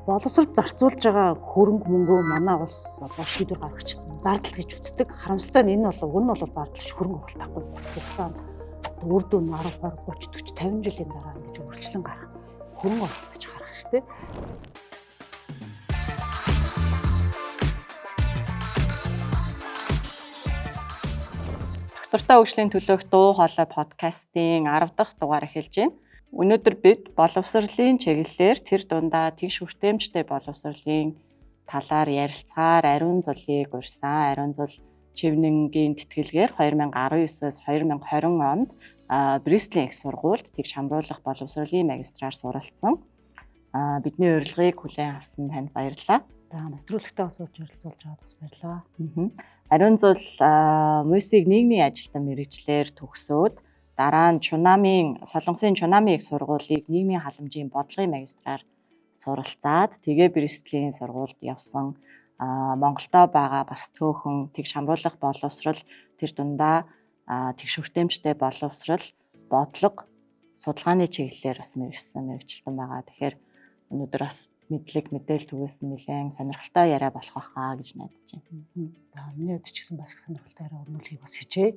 Боловсрол зарцуулж байгаа хөрөнгө мөнгөө манай улс одоо шийдвэр гаргаж зардал гэж үздэг. Харамсалтай нь энэ бол уг нь бол зардал биш, хөрөнгө оруулалт байхгүй. Хугацаанд үр дүн 10, 20, 30, 40, 50 жилийн дараа ингэж үргэлжлэн гарах хөрөнгө оруулалт гэж харах хэрэгтэй. Доктортой хөгжлийн төлөөх дуу хоолой подкастын 10 дахь дугаар эхэлж байна. Өнөөдөр бид боловсролын чиглэлээр тэр дундаа тэгш хүртээмжтэй боловсролын талаар ярилцгаар Ариун зулыг урьсан. Ариун зул Чивнэнгийн тэтгэлгээр 2019-өөс 2020 онд Бристлийн их сургуульд тэгш хамруулах боловсролын магистраар суралцсан. Бидний урилгыг хүлээн авсан танд баярлалаа. За, нэвтрүүлэгтээ бас урьж ярилцуулж байгаад бас баярлалаа. Ариун зул Мүйсийг нийгмийн ажилтан мэргэжлээр төгсөөд дараа нь Чунамын Солонгосын Чунами их сургуулийг нийгмийн халамжийн бодлогын магистраар суралцаад тэгээ Бристлийн сургуульд явсан. Монголдо байгаа бас цөөхөн тэгш хамруулах боловсрол тэр дундаа тэгш хүртээмжтэй боловсрол бодлого судалгааны чиглэлээр бас мэргэжсэн мэргэжилтэн байгаа. Тэгэхээр өнөөдөр бас мэдлэг мэдээлэл түгээсэн нэлээд сонирхолтой яриа болох байхаа гэж найдаж байна. За, миний хувьд ч гэсэн бас их сонирхолтой яриа өрнүүлэхийг бас хичээе.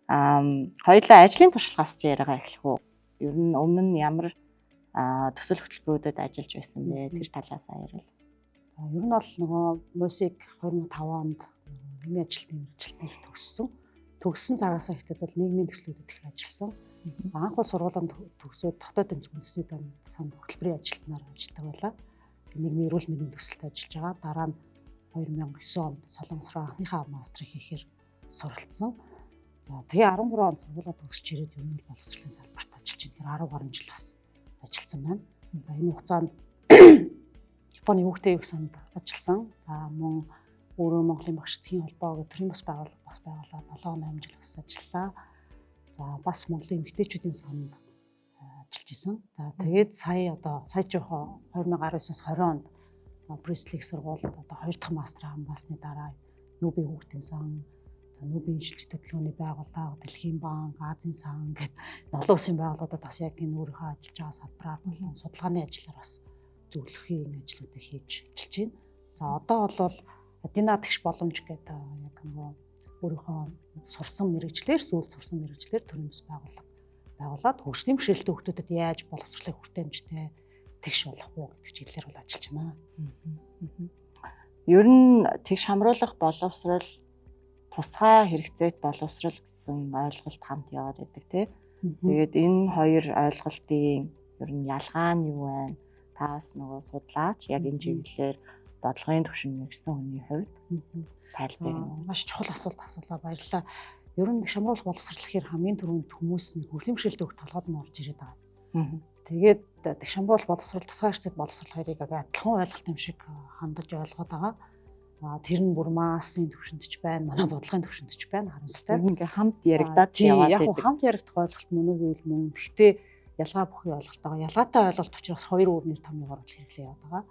Хоёулаа ажлын туршлагаас ч яриагаа эхлэх үү? Ер нь өмнө нь ямар төсөл хөтөлбөрүүдэд ажиллаж байсан бэ? Тэр талаас яриа. За, ер нь бол нөгөө Мүйсийг 2005 онд нийгмийн ажилтны мэргэжилтнээр төгссөн. Төгссөн цагаасаа ихэд бол нийгмийн төслүүдэд их ажилласан. Анх бол сургуулаа төгсөөд дотоод тэмцэх үндэсний санд хөтөлбөрийн ажилтнаар ажилладаг байлаа. Нийгмийн эрүүл мэндийн төсөлд ажиллаж байгаа. Дараа нь 2009 онд Солонгос руу анхныхаа мастрыг хийхээр суралцсан. За, тэгээ 13 онд сургуулаа төгсч ирээд ер нь боловсролын салбарт ажиллаж байна. Тэгэхээр 10 гаруй жил бас ажилласан байна. За, энэ хугацаанд Японы хүүхдээ их санд ажилласан. За, мөн өөрөө Монголын багш цэгийн холбоо гэх төрийн бас байгууллага бас байгуулаад 7 8 жил бас ажиллалаа. За, бас Монголын эмэгтэйчүүдийн санд ажиллаж исэн. За, тэгээд сая одоо сая жоохоо 2019-оос 20 онд Бристлийн их сургуульд одоо 2 дахь мастер хамгаалсны дараа Нүбийн хүүхдийн сан, за Нүбийн шилж хөдөлгөөний байгууллага, Дэлхийн банк, Азийн сан гэд олон улсын байгууллагуудад бас яг энэ өөрийнхөө ажиллаж байгаа салбараар болон судалгааны ажлаар бас зөвлөхийн ажлуудыг хийж ажиллаж байна. За, одоо бол Адина тэгш боломж гэдэг яг нөгөө өөрийнхөө сурсан мэргэжлээр, сүүлд сурсан мэргэжлээр төрийн бас байгууллага байгуулад хөгжлийн бэрхшээлтэй хүүхдүүдэд яаж боловсролыг хүртээмжтэй тэгш болох уу гэдэг чиглэлээр бол ажиллаж байна. Ер нь тэгш хамруулах боловсрол тусгай хэрэгцээт боловсрол гэсэн ойлголт хамт яваад байдаг тий. Тэгээд энэ хоёр ойлголтын ер нь ялгаа нь юу вэ? Таас нөгөө судлаач яг энэ чиглэлээр бодлогын түвшинд мэргэсэн хүний хувьд тайлбар нь маш чухал асуулт асуулаа, баярлалаа. Ер нь шамруулах боловсрол гэхээр хамгийн түрүүнд хүмүүс нь хөгжлийн бэрхшээлтэй хөх толгойд нь орж ирээд байгаа. Тэгээд тэгш хамруулах боловсрол, тусгай хэрэгцээт боловсрол хоёрыг адилхан ойлголт юм шиг хандаж ойлгоод байгаа. Тэр нь бүр массын түвшинд ч байна, манай бодлогын түвшинд ч байна, харамсалтай. Ингээ хамт яригадаад яваад байдаг. Яг хамт яригдах ойлголт мөн үү гэвэл мөн. Гэхдээ ялгаа бүхий ойлголт байгаа. Ялгаатай ойлголт учраас хоёр өөр нэр томьёогоор хэрэглээ яваад байгаа.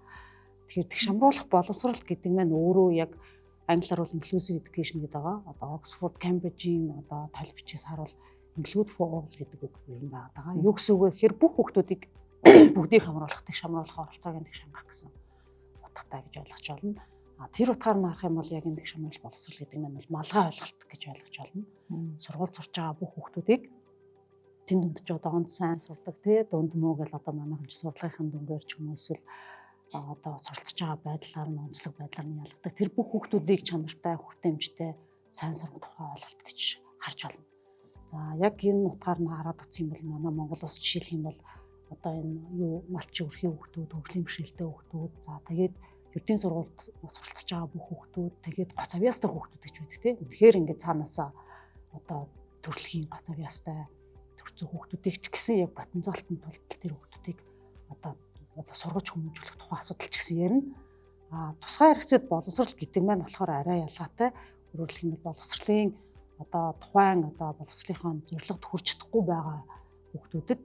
Тэгэхээр тэгш хамруулах боловсрол гэдэг маань өөрөө яг англиар бол inclusive education гэдэг байгаа. Одоо Oxford, Cambridge-ийн одоо толь бичээс харуул include for all гэдэг үг ер нь байгаа. Юу гэсэн үг вэ гэхээр бүх хүүхдүүдийг бүгдийг хамруулах, тэгш хамруулах оролцоог нь тэгш хангах гэсэн утгатай гэж ойлгож байна. Тэр утгаар нь харах юм бол яг энэ тэгш хамруулах боловсрол гэдэг нь бол малгай ойлголт гэж ойлгож байна. Сургууль сурч байгаа бүх хүүхдүүдийг тэн дунд ч одоо онд сайн сурдаг тий, дунд муу гэл одоо манайхан ч сурлагын дүнгээр ч юм уу эсвэл одоо суралцж байгаа байдлаар нь онцлог байдлаар нь ялгадаг. Тэр бүх хүүхдүүдийг чанартай, хүртээмжтэй сайн сурах тухай ойлголт гэж харж байна. За, яг энэ утгаар нь хараад үзэх юм бол манай Монгол улс жишээлх юм бол одоо энэ юу малчин өрхийн хүүхдүүд, хөгжлийн бэрхшээлтэй хүүхдүүд, за тэгээд ердийн сургуульд суралцж байгаа бүх хүүхдүүд, тэгээд гоц авьяастай хүүхдүүд гэж байдаг тий. Үнэхээр ингээд цаанаасаа одоо төрөлхийн гоц авьяастай төрцөн хүүхдүүдийг ч гэсэн яг потенциалтын тулд тэр хүүхдүүдийг одоо сургаж хүмүүжүүлэх тухай асуудал ч гэсэн ярина. Тусгай хэрэгцээд боловсрол гэдэг маань болохоор арай ялгаатай. Өөрөөр хэлэх юм бол боловсролын одоо тухайн одоо боловсролынхаа зорилгод хүрч чадахгүй байгаа хүүхдүүдэд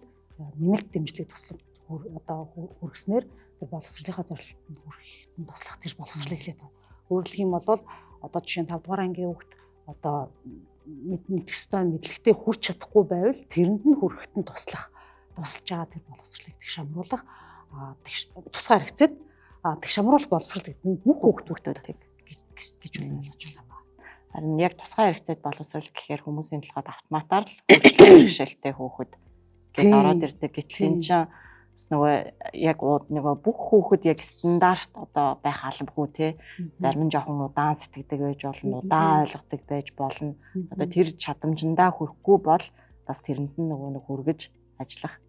нэмэлт дэмжлэг туслах одоо хүргэснээр тэр боловсролынхаа зорилтод хүрэхэд туслах тэр боловсролыг хэлээд байна. Өөрөөр хэлэх юм бол одоо жишээ нь 5 дугаар ангийн хүүхд одоо мэдэх ёстой мэдлэгтэй хүрч чадахгүй байвал тэрэнд нь хүрэхэд нь туслах, тусалж байгаа тэр боловсролыг тэгш хамруулах. Тусгай хэрэгцээд тэгш амруулах боловсрал гэдэг нь бүх хүүхдүүдэд гэж ойлгож байна. Харин яг тусгай хэрэгцээд боловсрал гэхээр хүмүүсийн толгойд автоматар л хөгжлийн бэрхшээлтэй хүүхэд гэдээ ороод ирдэг. Гэтэл энэ чинь бас нөгөө яг нөгөө бүх хүүхэд яг стандарт одоо байх албагүй те. Зарим нь жоохон удаан сэтгэдэг байж болно, удаан ойлгодог байж болно. Одоо тэр чадамжиндаа хүрэхгүй бол бас тэрэнд нь нөгөө нэг хүргэж ажиллах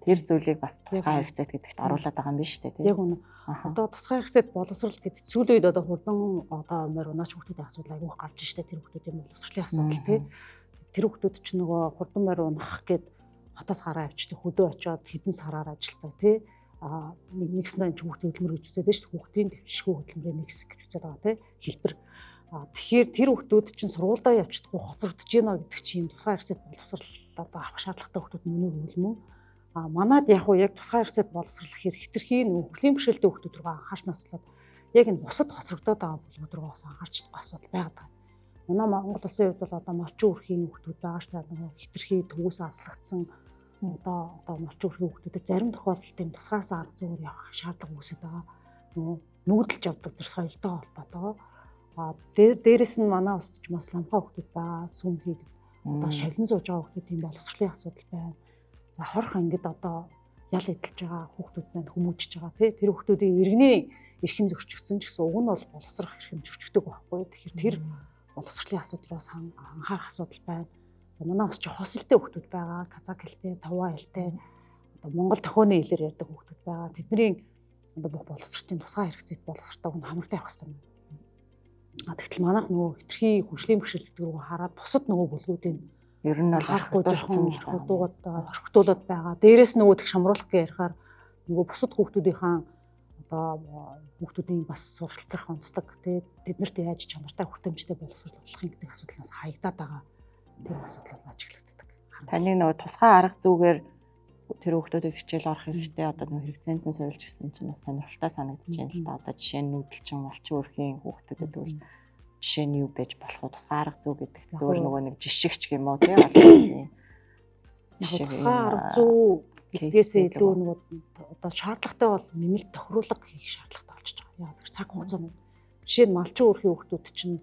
тэр зүйлийг бас тусгай хэрэгцээд гэдэгт оруулаад байгаа юм биш үү те. Яг үнэ. Одоо тусгай хэрэгцээд боловсрал гэдэг сүүлийн үед одоо хурдан одоо морь унаач хүүхдүүдийн асуудал айгүйх гарч штэ, тэр хүүхдүүдийн боловсролын асуудал те. Тэр хүүхдүүд чинь нөгөө хурдан морь унах гээд хотоос гараа авчдаг, хөдөө очиод хэдэн сараар ажилтдаг тий. А нэг нэгснээ энэ хүүхдийн хөдөлмөр гэж үзээд шүү дээ. Хүүхдийн дэвшгүй хөдөлмөрийн нэгс гэж үзээд байгаа тий. Хэлбэр. Тэгэхээр тэр хүүхдүүд чинь сургуульдаа явчихдаггүй хоцрогдож гинэ гэдэг чинь тусгай хэрэгцээд боловсрал одоо авах шаардлагатай хүүхдүүд мөн үү гэвэл мөн. А манад яг уу яг тусгай хэрэгцээд боловсрал гэхээр хэтэрхий нөгөө хөгжлийн бэрхшээлтэй хүүхдүүд рүү анхаарснаас болоод яг энэ бусад хоцрогдоод байгаа бүлгүүд рүү бас анхаарч чадахгүй асуудал байгаад байгаа. Манай Монгол улсын хувьд бол одоо малчин үрхийн хүүхдүүд байгаа шүү дээ. Нөгөө хэтэрхий төвөөс аслагдсан одоо малчин үрхийн хүүхдүүдэд зарим тохиолдолд тийм тусгаас арга зүйгээр явах шаардлага үүсэж байгаа. Нөгөө нүүдэлж явдаг тэр соёлтой холбоотойгоо. А дээрэс нь манай улсад ч бас ламхай хүүхдүүд байгаа. Сүм хийдэг. Одоо шавлан сууж байгаа хүүхдүүд тийм боловсролын асуудал байна. За хорх ангид одоо ял эдэлж байгаа хүүхдүүд маань хүмүүжиж байгаа тий. Тэр хүүхдүүдийн иргэний эрхэн зөрчигдсөн ч гэсэн уг нь бол боловсрох эрхэн зөрчигдөг байхгүй. Тэгэхээр тэр боловсролын асуудал бас анхаарах асуудал байна. За манай бас ч хос хэлтэй хүүхдүүд байгаа. Казак хэлтэй, тува хэлтэй, одоо монгол тохионы хэлээр ярьдаг хүүхдүүд байгаа. Тэдний одоо бүх боловсролын тусгай хэрэгцээд боловсролтойг нь хамартай явах хэрэгтэй юм. А тэгтэл манайх нөгөө хэтэрхий хөгжлийн бэрхшээл гэдэг рүү хараад бусад нөгөө бүлгүүдийн ер нь бол харахгүй жоохон орхигдуулаад байгаа. Дээрээс нөгөө тэгш хамруулах гэж ярихаар нөгөө бусад хүүхдүүдийнхаа одоо хүүхдүүдийн бас суралцах онцлог тий тэднэрт яаж чанартай хүртээмжтэй боловсрол болох юм гэдэг асуудал нас хаягдаад байгаа. Тэр асуудал бол ажиглагддаг. Таны нөгөө тусгай арга зүгээр тэр хүүхдүүдийг хичээл орох хэрэгтэй одоо нөгөө хэрэгцээнд нь суурилж гисэн чинь бас сонирхолтой санагдаж байна л да. Одоо жишээ нь нүүдэлчин малчин өрхийн хүүхдүүдэд бол жишээ нь юу байж болох вэ? Тусгай арга зүй гэдэг зөвөр нөгөө нэг жишгч юм уу тий олон улсын тусгай арга зүй гэдгээсээ илүү нөгөө одоо шаардлагатай бол нэмэлт тохируулга хийх шаардлагатай болчихж байгаа. Яг тэр цаг хугацааны жишээ нь малчин өрхийн хүүхдүүд чинь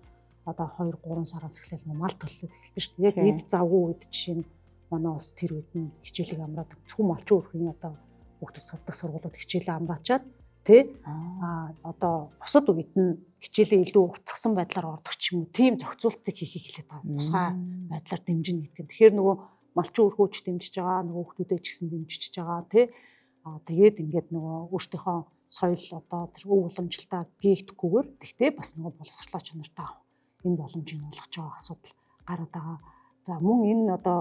одоо 2 3 сараас эхлээл мал төллөд эхэлдэг шүү дээ. Яг эд завгүй үед жишээ нь манай улс тэр үед нь хичээлийг амраад зөвхөн малчин өрхийн одоо хүүхдүүд сурдаг сургуулиуд хичээлээ амраачаад тий а одоо бусад үед нь хичээлээ илүү уцгсан байдлаар ордог ч юм уу тийм зохицуултыг хийхийг хэлээд байгаа. Тусгай байдлаар дэмжинэ гэдэг. Тэгэхээр нөгөө малчин өрхөөч дэмжиж байгаа, нөгөө хүүхдүүдээ ч гэсэн дэмжиж байгаа тий. А тэгээд ингээд нөгөө өөртөөхөө соёл одоо тэр өв уламжлалтаа гээгдэхгүйгээр тэгтээ бас нөгөө боловсрлоо чанартай авах энэ боломжийг олгож байгаа асуудал гараад байгаа. За мөн энэ одоо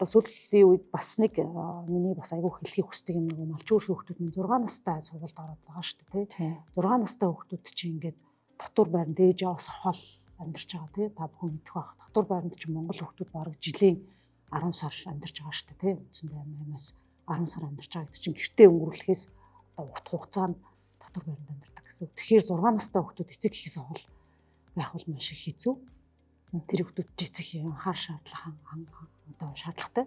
сүүлийн үед бас нэг миний бас айгүй хэлхийг хүсдэг юм нөгөө малчин өрхийн хүүхдүүд минь 6 настай сургуульд ороод байгаа шүү дээ тий. 6 настай хүүхдүүд чинь ингээд дотуур байранд ээж аваас хол амьдарч байгаа тий. Та бүхэн мэдэх байх. Дотуур байранд чинь Монгол хүүхдүүд бараг жилийн 10 сар амьдарч байгаа шүү дээ тий. Үндсэндээ 8-аас 10 сар амьдарч байгаа гэдэг чинь гэртээ өнгөрүүлэхээс одоо урт хугацаанд дотуур байранд амьдардаг гэсэн үг. Тэгэхээр 6 настай хүүхдүүд эцэг эхээс хол байх бол маш их хэцүү. Тэр хүүхдүүд эцэг эхийн анхаар шаардлага одоо шаардлагатай.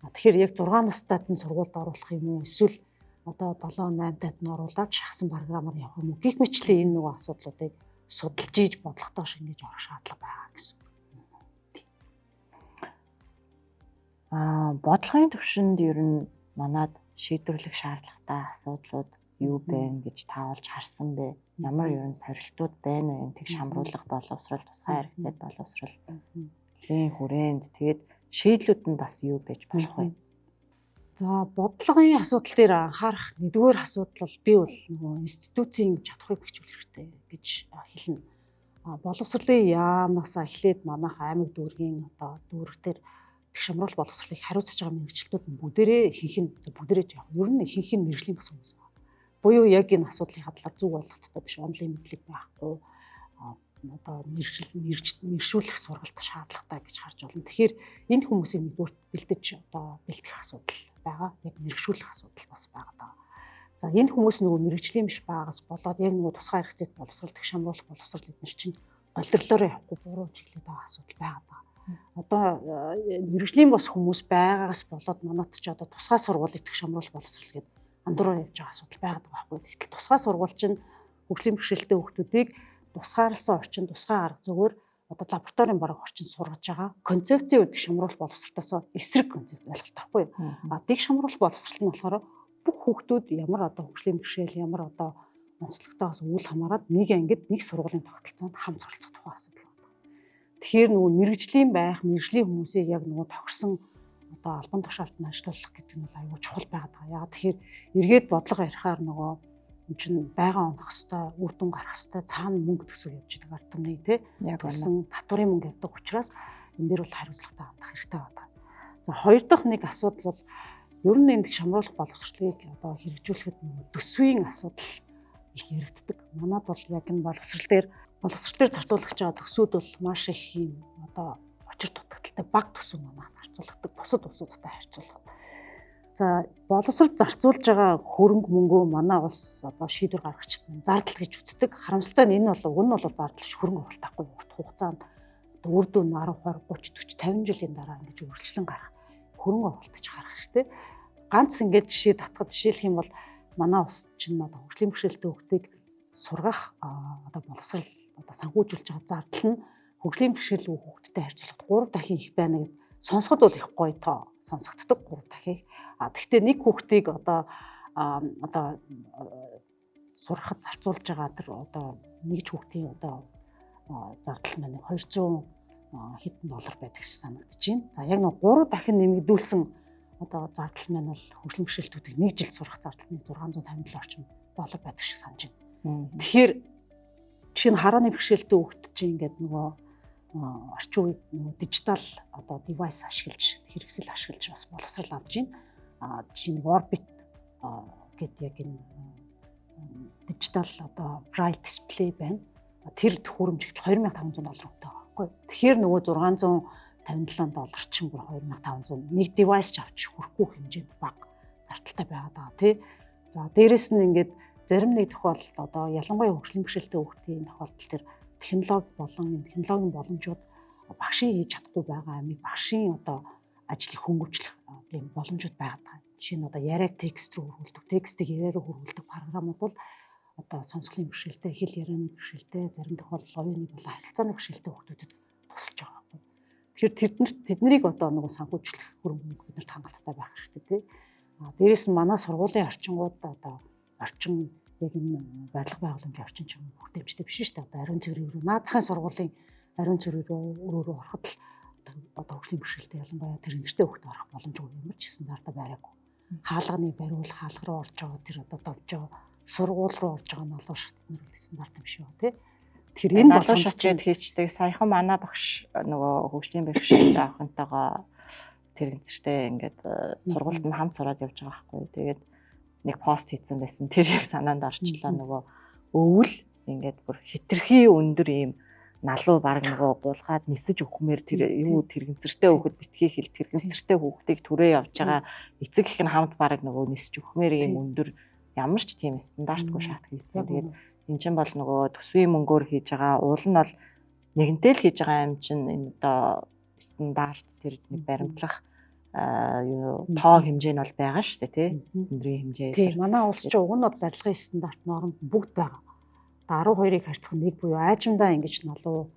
Тэгэхээр яг 6 настайд нь сургуульд оруулах юм уу эсвэл одоо 7 8 таад нь оруулаад шахсан програмаар явах юм уу гэх мэтчлийн энэ нөгөө асуудлуудыг судалж ийж бодлоготой шиг ингэж орох шаардлага байгаа гэсэн. Бодлогын төвшөнд ер нь манад шийдвэрлэх шаардлагатай асуудлууд юу байна гэж таавалж харсан бэ? Ямар ер нь сорилтууд байна вэ? Тэгш хамруулах боловсрол, тусгай хэрэгцээд боловсрол лийн хүрээнд тэгээд шийдлүүд нь бас юу байж болох вэ? За бодлогын асуудал дээр анхаарах нэгдүгээр асуудал бол би бол нөгөө институцийн чадварыг бэхжүүлэх хэрэгтэй гэж хэлнэ. Боловсролын яамнаас эхлээд манайх аймаг дүүргийн одоо дүүрэг дээр тэгш амруулах боловсролыг хариуцж байгаа мэргэжилтүүд нь бүгдээрээ ихэнх нь бүгдээрээ яг ер нь ихэнх нь мэргэжлийн бас хүмүүс байна. Буюу яг энэ асуудлын талаар зөв ойлголттой биш, онлайн мэдлэг байхгүй, одоо мэргэжил мэргэшүүлэх сургалт шаардлагатай гэж харж байна. Тэгэхээр энэ хүмүүсийг нэгдүгээр бэлдэж одоо бэлтгэх асуудал байгаа. Яг мэргэшүүлэх асуудал бас байгаа даа. За энэ хүмүүс нөгөө мэргэжлийн биш байгаас болоод яг нөгөө тусгай хэрэгцээд боловсрол тэгш амруулах боловсрол эднэр чинь голдрлоороо явахгүй буруу чиглээд байгаа асуудал байгаа даа. Одоо мэргэжлийн бос хүмүүс байгаагаас болоод манайд ч одоо тусгай сургуулийг тэгш амруулах боловсрол гэдэг андуураар явж байгаа асуудал байгаад байгаа байхгүй. Тэгтэл тусгай сургууль чинь хөгжлийн бэрхшээлтэй хүүхдүүдийг тусгаарласан орчин, тусгай арга зүгээр одоо лабораторийн бараг орчин сургаж байгаа. Концепцийн үед шамруулах боловсролтоос эсрэг концепт ойлголт байхгүй. А дэг шамруулах боловсрол нь болохоор бүх хүүхдүүд ямар одоо хөгжлийн бэрхшээл, ямар одоо онцлогтойгоос үл хамааран нэг ангид нэг сургуулийн тогтолцоонд хамт суралцах тухай асуудал байна. Тэгэхээр нөгөө мэрэгжлийн байх, мэрэгжлийн хүмүүсийг яг нөгөө тохирсон одоо албан тушаалтанд ажиллуулах гэдэг нь бол аюул чухал байгаад байгаа. Яг тэгэхээр эргээд бодлого ярихаар нөгөө энэ чинь байгаа онох хэвээр, үр дүн гарах хэвээр, цаана мөнгө төсөв явж байгаа ард түмний тий төлсөн татварын мөнгө явдаг учраас энэ дээр бол хариуцлагатай хандах хэрэгтэй байна. За хоёр дахь нэг асуудал бол ер нь энэ шамруулах боловсролыг одоо хэрэгжүүлэхэд төсвийн асуудал их яригддаг. Манад бол яг энэ боловсрол дээр зарцуулах гэж байгаа төсвүүд бол маш их юм одоо учир дутагдaltaй баг төсөв манайх зарцуулдаг бусад улсуудтай харьцуулахад. За боловсрол зарцуулж байгаа хөрөнгө мөнгөө манай улс одоо шийдвэр гаргагчид зардал гэж үздэг. Харамсалтай нь энэ бол уг нь бол зардал биш хөрөнгө оруулалт байхгүй урт хугацаанд одоо үр дүн 10 20 30 40 50 жилийн дараа ингэж үргэлжлэн гарах хөрөнгө оруулалт гэж харах хэрэгтэй. Ганц ингэж жишээ татхад жишээлх юм бол манай улс чинь одоо хөгжлийн бэрхшээлтэй хүүхдийг сургах одоо боловсрол одоо санхүүжүүлж байгаа зардал нь хөгжлийн бэрхшээлгүй хүүхдтэй харьцуулахад 3 дахин их байна гэд сонсоход бол их гоё тоо сонсогддог 3 дахин. А тэгвэл нэг хүүхдийг одоо одоо сурахад зарцуулж байгаа тэр одоо нэг ч хүүхдийн одоо зардал маань 200 хэдэн доллар байдаг шиг санагдаж байна. За яг нэг 3 дахин нэмэгдүүлсэн одоо зардал маань бол хөгжлийн бэрхшээлтүүдийг нэг жил сурах зардал нь 657 орчим доллар байдаг шиг санаж байна. Тэгэхээр жишээ нь харааны бэрхшээлтэй хүүхд чинь ингээд нөгөө орчин үед нөгөө дижитал одоо девайс ашиглаж хэрэгсэл ашиглаж бас боловсрал авч байна. А жишээ нь Orbit гэдэг яг энэ дижитал одоо braille display байна. Тэр төхөөрөмж 2500 доллар үнэтэй байгаа байхгүй. Тэгэхээр нөгөө 657 доллар чинь бүр 2500 нэг девайс ч авч хүрэхгүй хэмжээнд бага зардалтай байгаад байгаа тий. За дээрэс нь ингээд зарим нэг тохиолдолд одоо ялангуяа хөгжлийн бэрхшээлтэй хүүхдийн тохиолдолд тэр технологи болон энэ технологийн боломжууд багшийн хийж чадахгүй байгаа амийг багшийн одоо ажлыг хөнгөвчлөх тийм боломжууд байгаад байгаа. Жишээ нь одоо яриаг текст рүү хөрвүүлдэг, текстийг яриа руу хөрвүүлдэг програмууд бол одоо сонсголын бэрхшээлтэй, хэл ярианы бэрхшээлтэй, зарим тохиолдолд оюуны болон харилцааны бэрхшээлтэй хүүхдүүдэд тусалж байгаа байхгүй. Тэгэхээр тэднийг одоо нөгөө санхүүжлэх хөрөнгө мөнгө биднэрт хангалттай байх хэрэгтэй тий. А дээрэс нь манай сургуулийн орчингууд одоо орчин яг энэ барилга байгууламжийн орчин ч юм хүртээмжтэй биш шүү дээ. Одоо ариун цэврийн өрөө, наацхан сургуулийн ариун цэврийн өрөө рүү ороход л одоо хөгжлийн бэрхшээлтэй ялангуяа тэр энзэртэй хүүхд орох боломжгүй ямар ч стандартаа бариагүй. Хаалганы бариул хаалга руу орж байгаа тэр одоо довжоо сургууль руу орж байгаа налуу шат тэднэр бол стандарт юм шиг тий. Тэр энэ боломж чинь хийчдэг. Саяхан манай багш нөгөө хөгжлийн бэрхшээлтэй охинтойгоо тэр энзэртэй ингээд сургуульд нь хамт сураад явж байгаа байхгүй. Тэгээд нэг пост хийсэн байсан. Тэр яг санаанд орчлоо. Нөгөө өвөл ингээд бүр хитрхи өндөр ийм налуу баг нөгөө гулгаад нисэж өгмөр тэр юу тэрэгцэртэй хүүхэд битгий хэл тэрэгцэртэй хүүхдийг түрээ явж байгаа эцэг их нь хамт баг нөгөө нисэж өгмөр ийм өндөр ямар ч тийм стандартгүй шат хийцэн. Тэгээд эн чинь бол нөгөө төсвийн мөнгөөр хийж байгаа уул нь бол нэгэнтэй л хийж байгаа юм чинь энэ одоо стандарт тэр нэг баримтлах юу тоо хэмжээ нь бол байгаа шүү дээ тий. Өндрийн хэмжээ. Тий, манай улс чинь уг нь бол барилгын стандарт нормд бүгд байгаа. 12-ыг харьцах нэг буюу аажимдаа ингэж налуу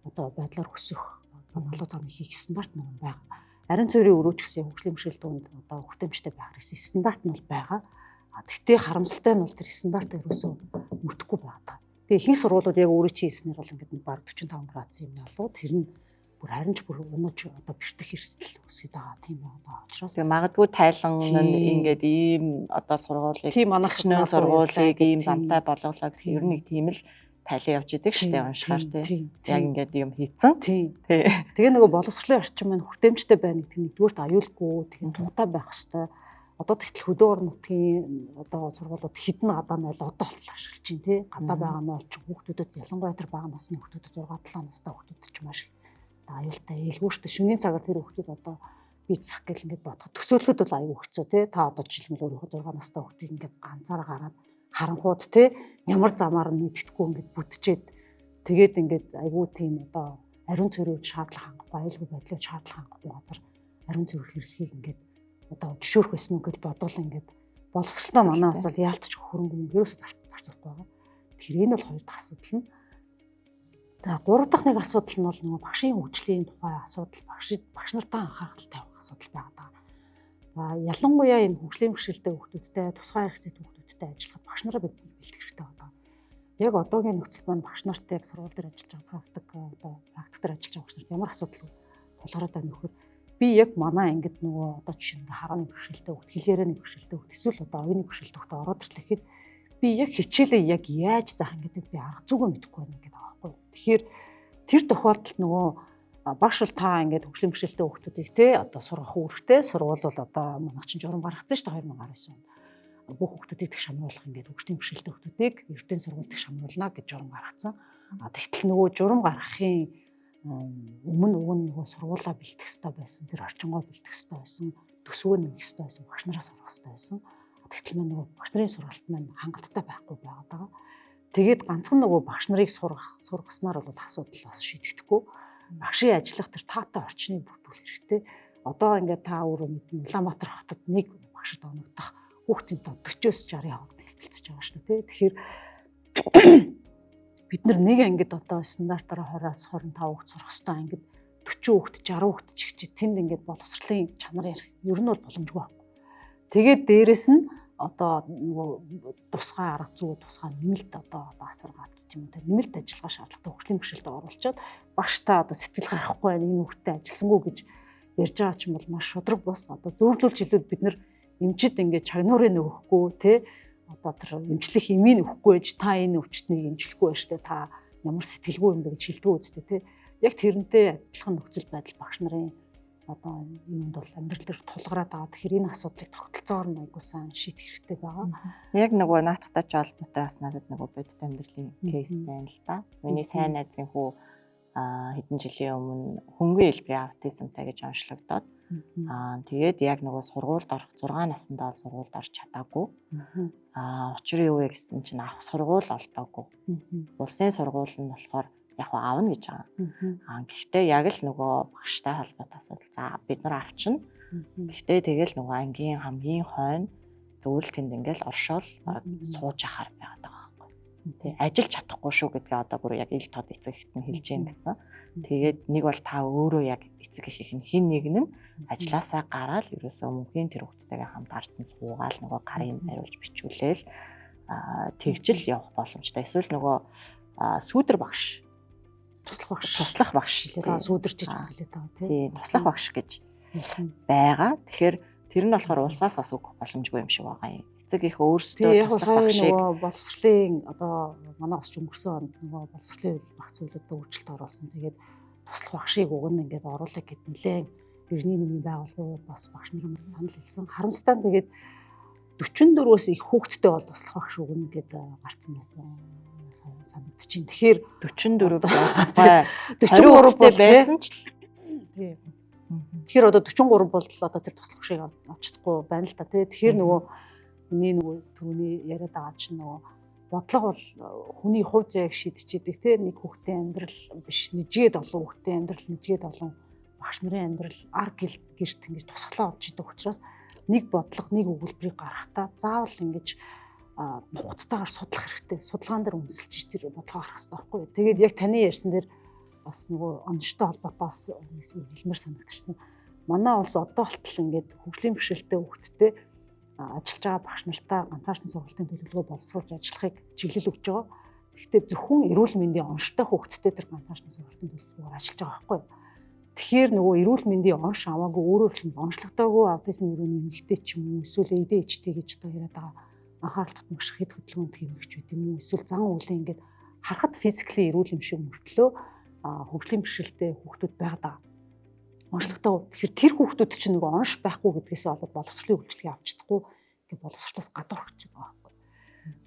одоо байдлаар өсөх налуу замыг хийх стандарт нэг байгаа. Ариун цэврийн өрөө ч гэсэн хөгжлийн бэрхшээл дунд одоо хүртээмжтэй байх хэрэгтэй стандарт нь бол байгаа. Тэгтээ харамсалтай нь бол тэр стандарт ерөөсөө мөрдөхгүй байгаа. Тэгээ ихэнх сургуулиуд яг өөрөө чи хийснээр бол ингээд баг 45 градусын юм налуу тэр нь бүр харин ч бүр унаж одоо бэртэх эрсдэл үүсгээд байгаа тийм байгаа учраас тэгээ магадгүй тайлан нь ингээд ийм одоо сургуулийг тийм манайх сургуулийг ийм замтай болголоо гэсэн ер нь нэг тийм л тайлан явж идэг штэ уншихаар тий. Яг ингээд юм хийцэн. Тий. Тэгээ нөгөө боловсролын орчин маань хүртээмжтэй байна гэдэг нь нэгдүгüүрт аюулгүй тэгээ тухтай байх хэвээр. Одоо тэгтэл хөдөө орон нутгийн одоо сургуулиуд хідэн гадаа нь бол одоо болтол ашиглаж байна тий. Гадаа байгаа нь бол хүүхдүүдэд ялангуяа тэр бага насны хүүхдүүдэд 6 7 настай хүүхдүүдэд ч маш аюултай ээлгүй шүү дээ. Шөнийн цагаар тэр хүүхдүүд одоо бийцэх гэл ингээд бодоход төсөөлөхөд бол аюу хэцүү тий. Та одоо жишээлбэл өөрийнхөө 6 настай хүүхдийг ингээд ганцаараа гараад харанхууд тий ямар замаар нь мэддэхгүй ингээд бүтчээд тэгээд ингээд айгүй тийм одоо ариун цэврийн шаардлага хангахгүй аюулгүй байдлын шаардлага хангахгүй газар ариун цэвэр хэрэглэхийг ингээд одоо зөвшөөрөх байсан уу гэж бодвол ингээд Боловсролтой манай улс бол яалтч хөрөнгө мөнгө ерөөсөө зарцуулахгүй байгаа. Тэгэхээр энэ бол хоёр дахь асуудал нь. За гурав дахь нэг асуудал нь бол нөгөө багшийн хөгжлийн тухай асуудал, багш нартай анхаарал тавих асуудал байгаа. За ялангуяа энэ хөгжлийн бэрхшээлтэй хүүхдүүдтэй, тусгай хэрэгцээтэй хүүхдүүдтэй ажиллахад багш нараа бид бэлтгэх хэрэгтэй байгаа. Яг одоогийн нөхцөл маань багш нартай яг сургууль дээр ажиллаж байгаа практик одоо практик дээр ажиллаж байгаа багш нарт ямар асуудал тулгараад байна нөхөр би яг манай ангид нөгөө одоо жишээ нь харааны бэрхшээлтэй хүүхд, хэл ярианы бэрхшээлтэй хүүхд, эсвэл одоо оюуны бэрхшээлтэй хүүхд ороод ирлэхэд би яг хичээлээ яг яаж заах гэдэг би арга зүгөө мэдэхгүй байна гэдэг байгаа байхгүй. Тэгэхээр тэр тохиолдолд нөгөө багш бол та ингээд хөгжлийн бэрхшээлтэй хүүхдүүдийг те одоо сургах үүрэгтэй, сургууль бол одоо манайх чинь журам гаргацсан шүү дээ 2019 онд. Бүх хүүхдүүдийг тэгш шамруулах ингээд хөгжлийн бэрхшээлтэй хүүхдүүдийг эрдэнэ сургууль тэгш шамруулна гэж журам гаргацсан. А тэгтэл нөгөө журам гаргахын өмнө уг нь нөгөө сургуулаа бэлтгэх ёстой байсан, тэр орчингоо бэлтгэх ёстой байсан, төсвөө нэмэх ёстой байсан, багш нараас сурах ёстой байсан. Тэгтэл маань нөгөө багш нарын сургалт маань хангалттай байхгүй байгаад байгаа. Тэгээд ганцхан нөгөө багш нарыг сургаснаар бол асуудал бас шийдэгдэхгүй. Багшийн ажиллах тэр таатай орчныг бүрдүүлэх хэрэгтэй. Одоо ингээд та өөрөө мэднэ, Улаанбаатар хотод нэг багшд оногдох хүүхдийн тоо 40-оос 60% хэлбэлцэж байгаа шүү дээ. Тэгэхээр бид нар нэг ангид одоо стандартаараа 20-аас 25 хүүхд сурах ёстой ангид 40 хүүхд, 60 хүүхд ч гэж тэнд ингээд боловсролын чанар ярих ер нь бол боломжгүй байхгүй. Тэгээд дээрэс нь одоо нөгөө тусгай арга зүй, тусгай нэмэлт одоо асаргаад гэх юм уу те нэмэлт ажиллагаа шаардлагатай хөгжлийн бэрхшээлд оруулчаад багш та одоо сэтгэл гарахгүй байна, энэ хүүхдтэй ажилласангүй гэж ярьж байгаа чинь бол маш шудраг бос. Одоо зөөрлүүлж хэлбэл бид нар эмчид ингээд чагнуурыг өгөхгүй те одоо тэр эмчлэх эмийг өгөхгүй байж та энэ өвчтнийг эмчлэхгүй байж та ямар сэтгэлгүй юм бэ гэж хэлдэг үстэй те. Яг тэрнтэй адилхан нөхцөл байдал багш нарын одоо юунд бол амьдрал дээр тулгараад байгаа. Тэгэхээр энэ асуудлыг тогтолцоогоор нь айгуу сайн шийдэх хэрэгтэй байгаа. Яг нөгөө наадахтай ч холбоотой бас надад нөгөө бодит амьдралын кейс байна л да. Миний сайн найзын хүү хэдэн жилийн өмнө хөнгөн хэлбэрийн аутизмтай гэж онцлогдоод тэгээд яг нөгөө сургуульд орох 6 насндаа сургуульд орч чадаагүй. Учир юу вэ гэсэн чинь авах сургууль олдоогүй. Улсын сургууль нь болохоор яг аавна гэж байгаа. Гэхдээ яг л нөгөө багштай холбоотой асуудал. За бид нар авчна. Гэхдээ тэгэл нөгөө ангийн хамгийн хойно зөвхөн тэнд ингээл оршоол бараг сууж ахаар байгаад байгаа байхгүй. Тэ ажиллаж чадахгүй шүү гэдгээ одоо бүр яг ил тод эцэг эхэд нь хэлж гин гэсэн. Тэгээд нэг бол та өөрөө яг эцэг эх нь хин нэг нь ажилласаа гараал ерөөсөө мөнхийн тэр хүүхдтэйгээ хамт ард нь суугаал нөгөө гарын бариулж бичүүлээл тэгжил явах боломжтой. Эсвэл нөгөө сүүдэр багш туслах багш сүүдэрч гэж бас хэлээд байгаа тийм туслах багш гэж байгаа. Тэгэхээр тэр нь болохоор улсаас бас өгөх боломжгүй юм шиг байгаа юм. Эцэг их өөрсдөө туслах багшийг нөгөө боловсролын одоо манай бас өнгөрсөн онд нөгөө боловсролын багц зүйлүүдэд өөрчлөлт оруулсан. Тэгээд туслах багшийг уг нь ингээд оруулах гэд нэлээд эртний нэмийн байгууллагууд бас багш нар бас санал хэлсэн. Харамсалтай нь тэгээд 44-өөс их хүүхэдтэй бол туслах багш өгнө гэд гарцсан байсан санагдчихээн. Тэгэхээр 44 байхгүй 43 бол байсан ч тийм. Тэгэхээр одоо 43 бол одоо тэр туслах шиг авч чадахгүй байна л та тий. Тэгэхээр нөгөө миний нөгөө түрүүний яриад байгаа чинь нөгөө бодлого бол хүний хувь заяаг шийдчихэдэг тий. Нэг хүүхдийн амьдрал биш, нэжгээд олон хүүхдийн амьдрал, нэжгээд олон багш нарын амьдрал ар гэрт ингэж тусгалаа олж идэг учраас нэг бодлого, нэг өгүүлбэрийг гаргахтаа заавал ингэж нухацтайгаар судлах хэрэгтэй. Судалгаан дээр үндэслэж тэр бодлогоо гаргах хэрэгтэй байхгүй юу. Тэгээд яг таны ярьсан дээр бас нөгөө онцтой холбоотой бас хэлмээр санагдчихсан. Манай улс одоо болтол ингээд хөгжлийн бэрхшээлтэй хүүхдтэй ажиллаж байгаа багш нартаа ганцаарсан сургалтын төлөвлөгөө боловсруулж ажиллахыг чиглэл өгч байгаа. Гэхдээ зөвхөн эрүүл мэндийн онцтой хүүхдтэй тэр ганцаарсан сургалтын төлөвлөгөөр ажиллаж байгаа байхгүй юу. Тэгэхээр нөгөө эрүүл мэндийн онш аваагүй өөрөөр хэлбэл онцлогдоогүй аутизмын өрөөний эмэгтэй ч юм уу эсвэл ADHD гэж одоо яриад байгаа анхаарал татмагш хэд хөдөлгөөнт хэмжиж байт юм уу эсвэл зан үйлийн ингээд харахад физикли эрүүл юм шиг мөртлөө хөгжлийн бэрхшээлтэй хүүхдүүд байгаад байгаа. Онцлогтой. Тэгэхээр тэр хүүхдүүд чинь нөгөө онш байхгүй гэдгээсээ болоод боловсролын үйлчлэгийг авч чадахгүй ингээд боловсрлоос гадуурх гэж байгаа байхгүй.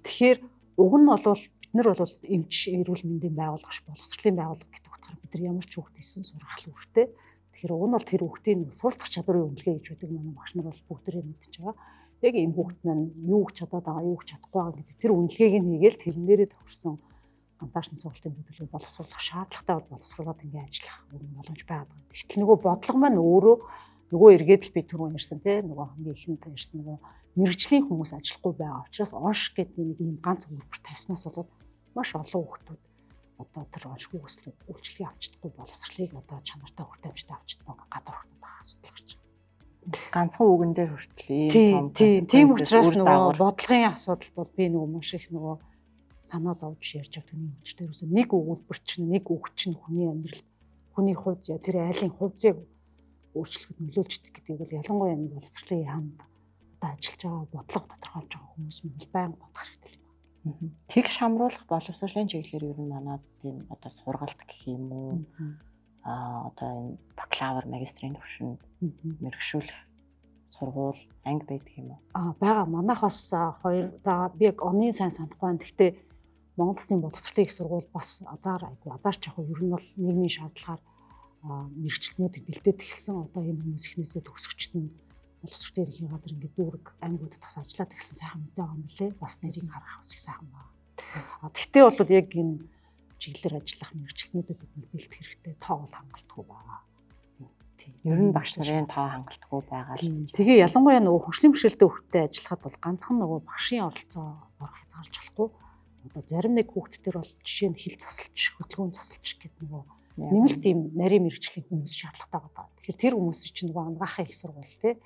Тэгэхээр уг нь бол бид нар бол эмч эрүүл мэндийн байгууллагаш боловсролын байгууллага гэдэг утгаараа бид нар ямар ч хүүхд хийсэн сургах үүрэгтэй. Тэгэхээр уг нь бол тэр хүүхдийн суралцах чадварын үнэлгээ гэж байдаг манай багш нар бол бүгдээрээ мэдчихэж байгаа. Яг энэ хүүхд маань юу гэж чадаад байгаа, юу гэж чадахгүй байгаа гэдэг тэр үнэлгээг нь хийгээл тэрэн дээрээ тохирсон ганцаарсан сургалтын төлөвлөгөө боловсруулах шаардлагатай бол боловсруулад ингээ ажиллах боломж байгаа. Гэтэл нөгөө бодлого маань өөрөө нөгөө эргээд л би түрүүн ярьсан тий нөгөө хамгийн ихэнд ярьсан нөгөө Мэргэжлийн хүмүүс ажиллахгүй байгаа учраас онш гэдэг нэг ийм ганц өгүүлбэр тавьснаас болоод маш олон хүүхдүүд одоо тэр оншгүй хүслүүд үйлчлэгээ авч чадахгүй, боловсролыг одоо чанартай, хүртээмжтэй авч чадахгүй гадуур хүүхдүүд асуудал гарч байгаа. Ганцхан үгэн дээр хүртэл ийм том. Тийм учраас нөгөө бодлогын асуудал бол би нөгөө маш их нөгөө санаа зовж ярьж байгаа юм учир ерөөсөө нэг өгүүлбэр чинь, нэг үг чинь хүний амьдралд, хүний хувь зэ тэр айлын хувь зээг өөрчлөхөд нөлөөлждөг гэдгийг бол ялангуяа нэг боловсролын яамд одоо ажиллаж байгаа, бодлого тодорхойлж байгаа хүмүүс мөн байнга бодох хэрэгтэй юм байна. Тэг шамруулах боловсролын чиглэлээр ер нь манай тийм одоо сургалт гэх юм уу, одоо энэ бакалавр, магистрийн түвшинд мэргэшүүлэх сургууль, анги байдаг юм уу? Байгаа. Манайх бас хоёр, за би яг оны сайн санахгүй байна. Гэхдээ Монгол Улсын боловсролын их сургууль бас азар, айгу азарч яг ер нь бол нийгмийн шаардлагаар мэргэжилтнүүдийг бэлдээд эхэлсэн. Одоо энэ хүмүүс эхнээсээ төгсөгчд нь боловсролын ерөнхий газар ингээд дүүрэг ангиудад бас ажиллаад эхэлсэн, сайхан мэдээ байгаа юм лээ. Бас тэрийг харах бас их сайхан байна. Тэгтээ бол яг энэ чиглэлээр ажиллах мэргэжилтнүүдэд бид нар бэлтгэх хэрэгтэй. Тоо бол хангалтгүй байгаа. Тийм. Ер нь багш нарын тоо хангалтгүй байгаа л. Тэгээ ялангуяа нөгөө хөгжлийн бэрхшээлтэй хүүхдтэй ажиллахад бол ганцхан нөгөө багшийн оролцоо хязгаарлаж болохгүй. Одоо зарим нэг хүүхд төр бол жишээ нь хэл засалч, хөдөлгөөн засалч гэдэг нөгөө нэмэлт ийм нарийн мэргэжлийн хүмүүс шаардлагатай байгаа. Тэгэхээр тэр хүмүүсийн чинь нөгөө анагаахын их сургууль те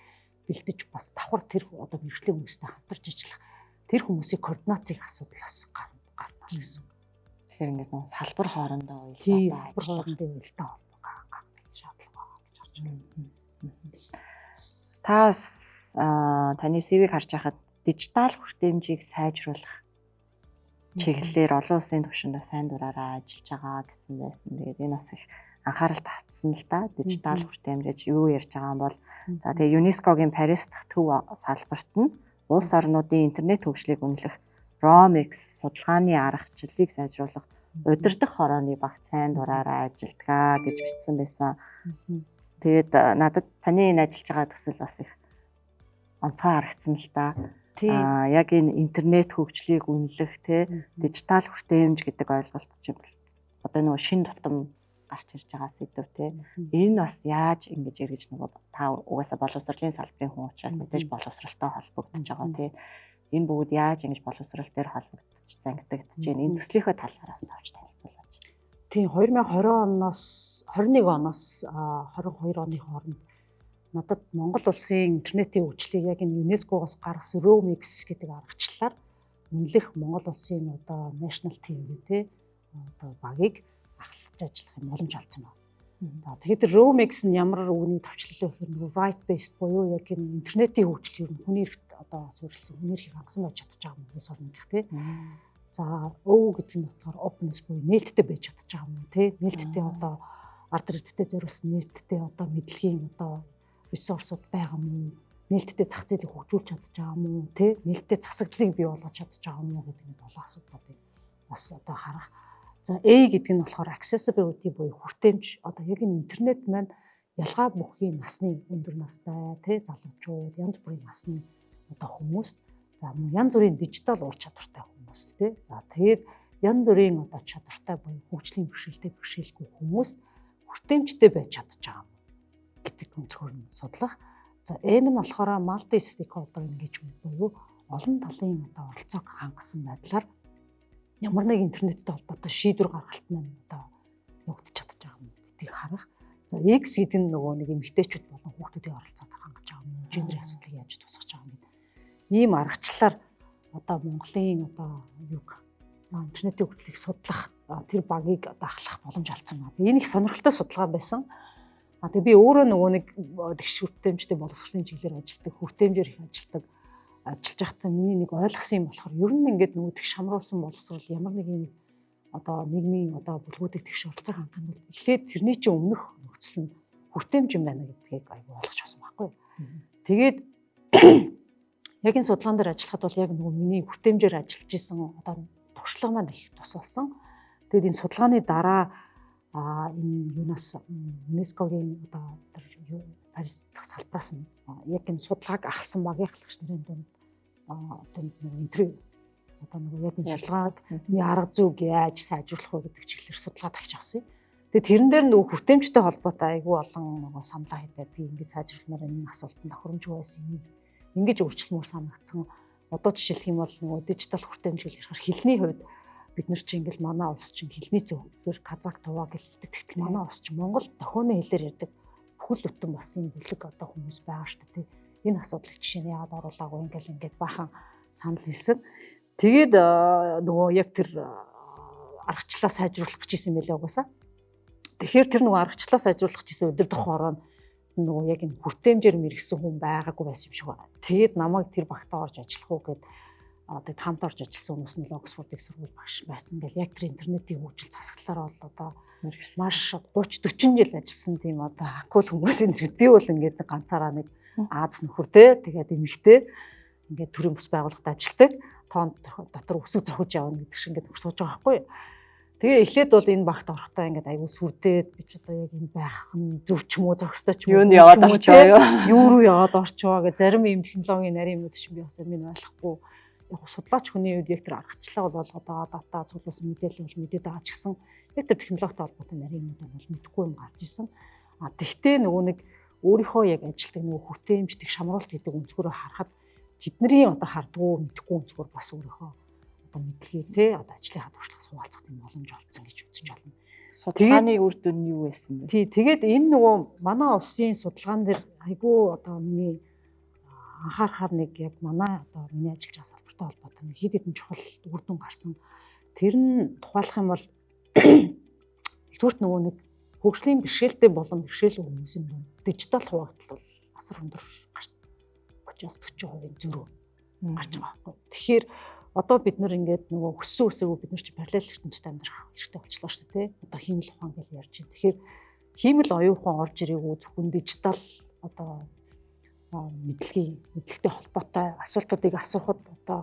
бэлдэж, бас давхар тэр одоо мэргэжлийн хүмүүстэй хамтарч ажиллах тэр хүмүүсийн координацийн асуудал бас гарна гарна гэсэн үг. Тэгэхээр ингээд нөгөө салбар хоорондоо уялдаа, салбар хоорондоо уялдаа холбоо гаргах шаардлага байгаа гэж харж байна. Та таны CV-г харж байхад дижитал хүртээмжийг сайжруулах чиглэлээр олон улсын түвшинд сайн дураараа ажиллаж байгаа гэсэн байсан. Тэгээд энэ бас их анхаарал татсан л да. Дижитал хүртээмж юу ярьж байгаа юм бол, за тэгээ ЮНЕСКО-гийн Парис дахь төв салбарт нь улс орнуудын интернет хөгжлийг үнэлэх ROMX судалгааны аргачлалыг сайжруулах удирдах хорооны багт сайн дураараа ажилладаг гэж бичсэн байсан. Тэгээд надад таны энэ ажиллаж байгаа төсөл бас их онцгой харагдсан л да. Яг энэ интернет хөгжлийг үнэлэх те дижитал хүртээмж гэдэг ойлголт чинь одоо нөгөө шин тутам гарч ирж байгаа сэдв те. Энэ бас яаж ингэж эргэж нөгөө та угаасаа боловсролын салбарын хүн учраас мэдээж боловсролтой холбогдож байгаа те. Энэ бүгд яаж ингэж боловсрол дээр холбогдож зангидагдаж байна. Энэ төслийнхөө талаараас тавч танилцуулаач. Тийм, 2020 оноос, 21 оноос 22 оны хооронд надад Монгол улсын интернетийн хөгжлийг яг энэ ЮНЕСКО-гоос гаргасан ROMX гэдэг аргачлалаар үнэлэх Монгол улсын одоо national team гэх те одоо багийг ахлаж ажиллах юм боломж олдсон байна. За, тэгэхээр тэр ROMX нь ямар үгний товчлол вэ гэхээр нөгөө right based буюу яг энэ интернетийн хөгжил ер нь хүний эрхт одоо суурилсан, хүний эрхийг хангасан байж чадчих байгаа юм улс орнуудах тий. За, O гэдэг нь болохоор openness буюу нээлттэй байж чадчих байгаа юм тий. Нээлттэй, одоо ард иргэдтэй зориулсан нээлттэй одоо мэдлэгийн одоо ресурсууд байгаа юм уу? Нээлттэй зах зээлийг хөгжүүлж чадчих байгаа юм уу? Тэ? Нээлттэй засагдлыг бий болгож чадчих байгаа юм уу гэдэг нэг олон асуудлуудыг бас одоо харах. За, A гэдэг нь болохоор accessibility буюу хүртээмж. Одоо яг энэ интернет маань ялгаа бүхий насны, өндөр настай тий залуучууд, янз бүрийн насны одоо хүмүүст, за мөн янз бүрийн дижитал ур чадвартай хүмүүс тий. За, тэгээд янз бүрийн одоо чадвартай буюу хөгжлийн бэрхшээлтэй, бэрхшээлгүй хүмүүст хүртээмжтэй байж чадчих байгаа юм гэдэг өнцгөр нь судлах. За, M нь болохоор multi stakeholder engagement буюу олон талын одоо оролцоог хангасан байдлаар ямар нэг интернеттэй холбоотой шийдвэр гаргалт маань одоо явагдаж чадчих байгаа юм гэдгийг харах. За, X гэдэг нь нөгөө нэг эмэгтэйчүүд болон хүүхдүүдийн оролцоог хангаж байгаа юм уу? Гендерийн асуудлыг яаж тусгаж байгаа юм гэдэг. Ийм аргачлалаар одоо Монголын одоо юг интернетийн хөгжлийг судлах тэр багийг одоо ахлах боломж олдсон байна. Энэ их сонирхолтой судалгаа байсан. Тэгээ би өөрөө нөгөө нэг тэгш хүртээмжтэй боловсролын чиглэлээр ажилладаг, хүртээмжээр их ажилладаг. Ажиллаж байхдаа миний нэг ойлгосон юм болохоор ер нь ингээд нөгөө тэгш хамруулсан боловсрол, ямар нэг юм одоо нийгмийн одоо бүлгүүдийг тэгш оролцох хангах нь бол эхлээд тэрний чинь өмнөх нөхцөл нь хүртээмж юм байна гэдгийг айгүй ойлгож авсан байхгүй. Тэгээд яг энэ судалгаан дээр ажиллахад бол яг нөгөө миний хүртээмжээр ажиллаж исэн одоо туршлага маань их тус болсон. Тэгээд энэ судалгааны дараа энэ юунаас, ЮНЕСКО-гийн одоо тэр Парис дахь салбараас нь яг энэ судалгааг ахалсан багийн ахлагч нарын дунд нөгөө интервью, одоо нөгөө яг энэ судалгааны арга зүйг яаж сайжруулах вэ гэдэг чиглэлээр судалгаа тавьж авсан. Тэгээ тэрэн дээр нөгөө хүртээмжтэй холбоотой айгүй олон нөгөө саналаа хийдэ би ингэж сайжруулмаар, энэ асуултанд тохиромжгүй байсан, энийг Ингэж өөрчлөмөр санагдсан. Одоо жишээлх юм бол нөгөө дижитал хүртээмж гэж ярихаар хэлний хувьд бид нар чинь ингээл манай улс чинь хэлний зөвхөр казак, тува гэлдэг. Тэгтэл манай улс чинь монгол тохионы хэлээр ярьдаг бүхэл бүтэн бас юм бүлэг одоо хүмүүс байгаа шүү дээ. Энэ асуудлыг жишээ нь яагаад оруулаагүй ингээл ингээд баахан санал хэлсэн. Тэгээд нөгөө яг тэр аргачлалаа сайжруулах гэж исэн мэлээ угаасаа. Тэгэхээр тэр нөгөө аргачлалаа сайжруулах гэж исэн удирдах хороо нөгөө яг энэ хүртээмжээр мэрэгсэн хүн байгаагүй байсан юм шиг байна. Тэгээд намайг тэр багтаа орж ажиллах уу гэд тэгээд хамт орж ажилласан хүмүүс нь Оксфорд их сургууль багш байсан гэл яг тэр интернетийн хөгжил засаглалаар бол одоо маш 30 40 жил ажилласан тийм одоо акул хүмүүсийн нэр би бол ингээд ганцаараа нэг Аз нөхөр те, тэгээд эмэгтэй ингээд төрийн бус байгууллагад ажилладаг, тоон дотор өсөг зохиж явна гэдэг шиг ингээд сууж байгаа байхгүй юу. Тэгээ эхлээд бол энэ багт орохдоо ингээд айгүй сүрдээд би ч одоо яг энэ байх нь зөв ч юм уу, зохистой ч юм уу, юунд яваад орчоо юу, юу руу яваад орчоо гэж зарим юм технологийн нарийн юмнууд чинь би бас амин ойлгохгүй. Яг судлаач хүний хувьд яг тэр аргачлал бол болгоод байгаа, дата цуглуулсан мэдээлэл бол мэдээд байгаа ч гэсэн яг тэр технологитой холбоотой нарийн юмнууд бол мэдэхгүй юм гарч исэн. А тэгтээ нөгөө нэг өөрийнхөө яг ажилтдаг нөгөө хүртээмждэг шамруулалт гэдэг өнцгөрөө харахад тэдний одоо хардгуу мэдэхгүй өнцгөр бас өөрийнхөө одоо мэдлэгийг те одоо ажлынхаа туршлагаас хуваалцах тийм боломж олдсон гэж үзэж байна. Судалгааны үр дүн нь юу байсан бэ? Тий, тэгээд энэ нөгөө манай улсын судалгаан дээр айгүй одоо миний анхаарахаар нэг яг манай одоо миний ажиллаж байгаа салбартай холбоотой нэг хэд хэдэн чухал үр дүн гарсан. Тэр нь тухайлах юм бол нэгдүгüүрт нөгөө нэг хөгжлийн бэрхшээлтэй болон бэрхшээлгүй хүмүүсийн дунд дижитал хуваагдал бол асар өндөр гарсан. 30-аас 40% зөрүү гарч байгаа байхгүй. Тэгэхээр одоо бид нар ингээд нөгөө өссөн өсөөгүй бид нар чи параллел ертөнцид амьдрах хэрэгтэй болчлоо шүү дээ, тий. Одоо хиймэл ухаан гэж ярьж байна. Тэгэхээр хиймэл оюун ухаан орж ирээгүй зөвхөн дижитал одоо мэдлэгийн мэдлэгтэй холбоотой асуултуудыг асуухад одоо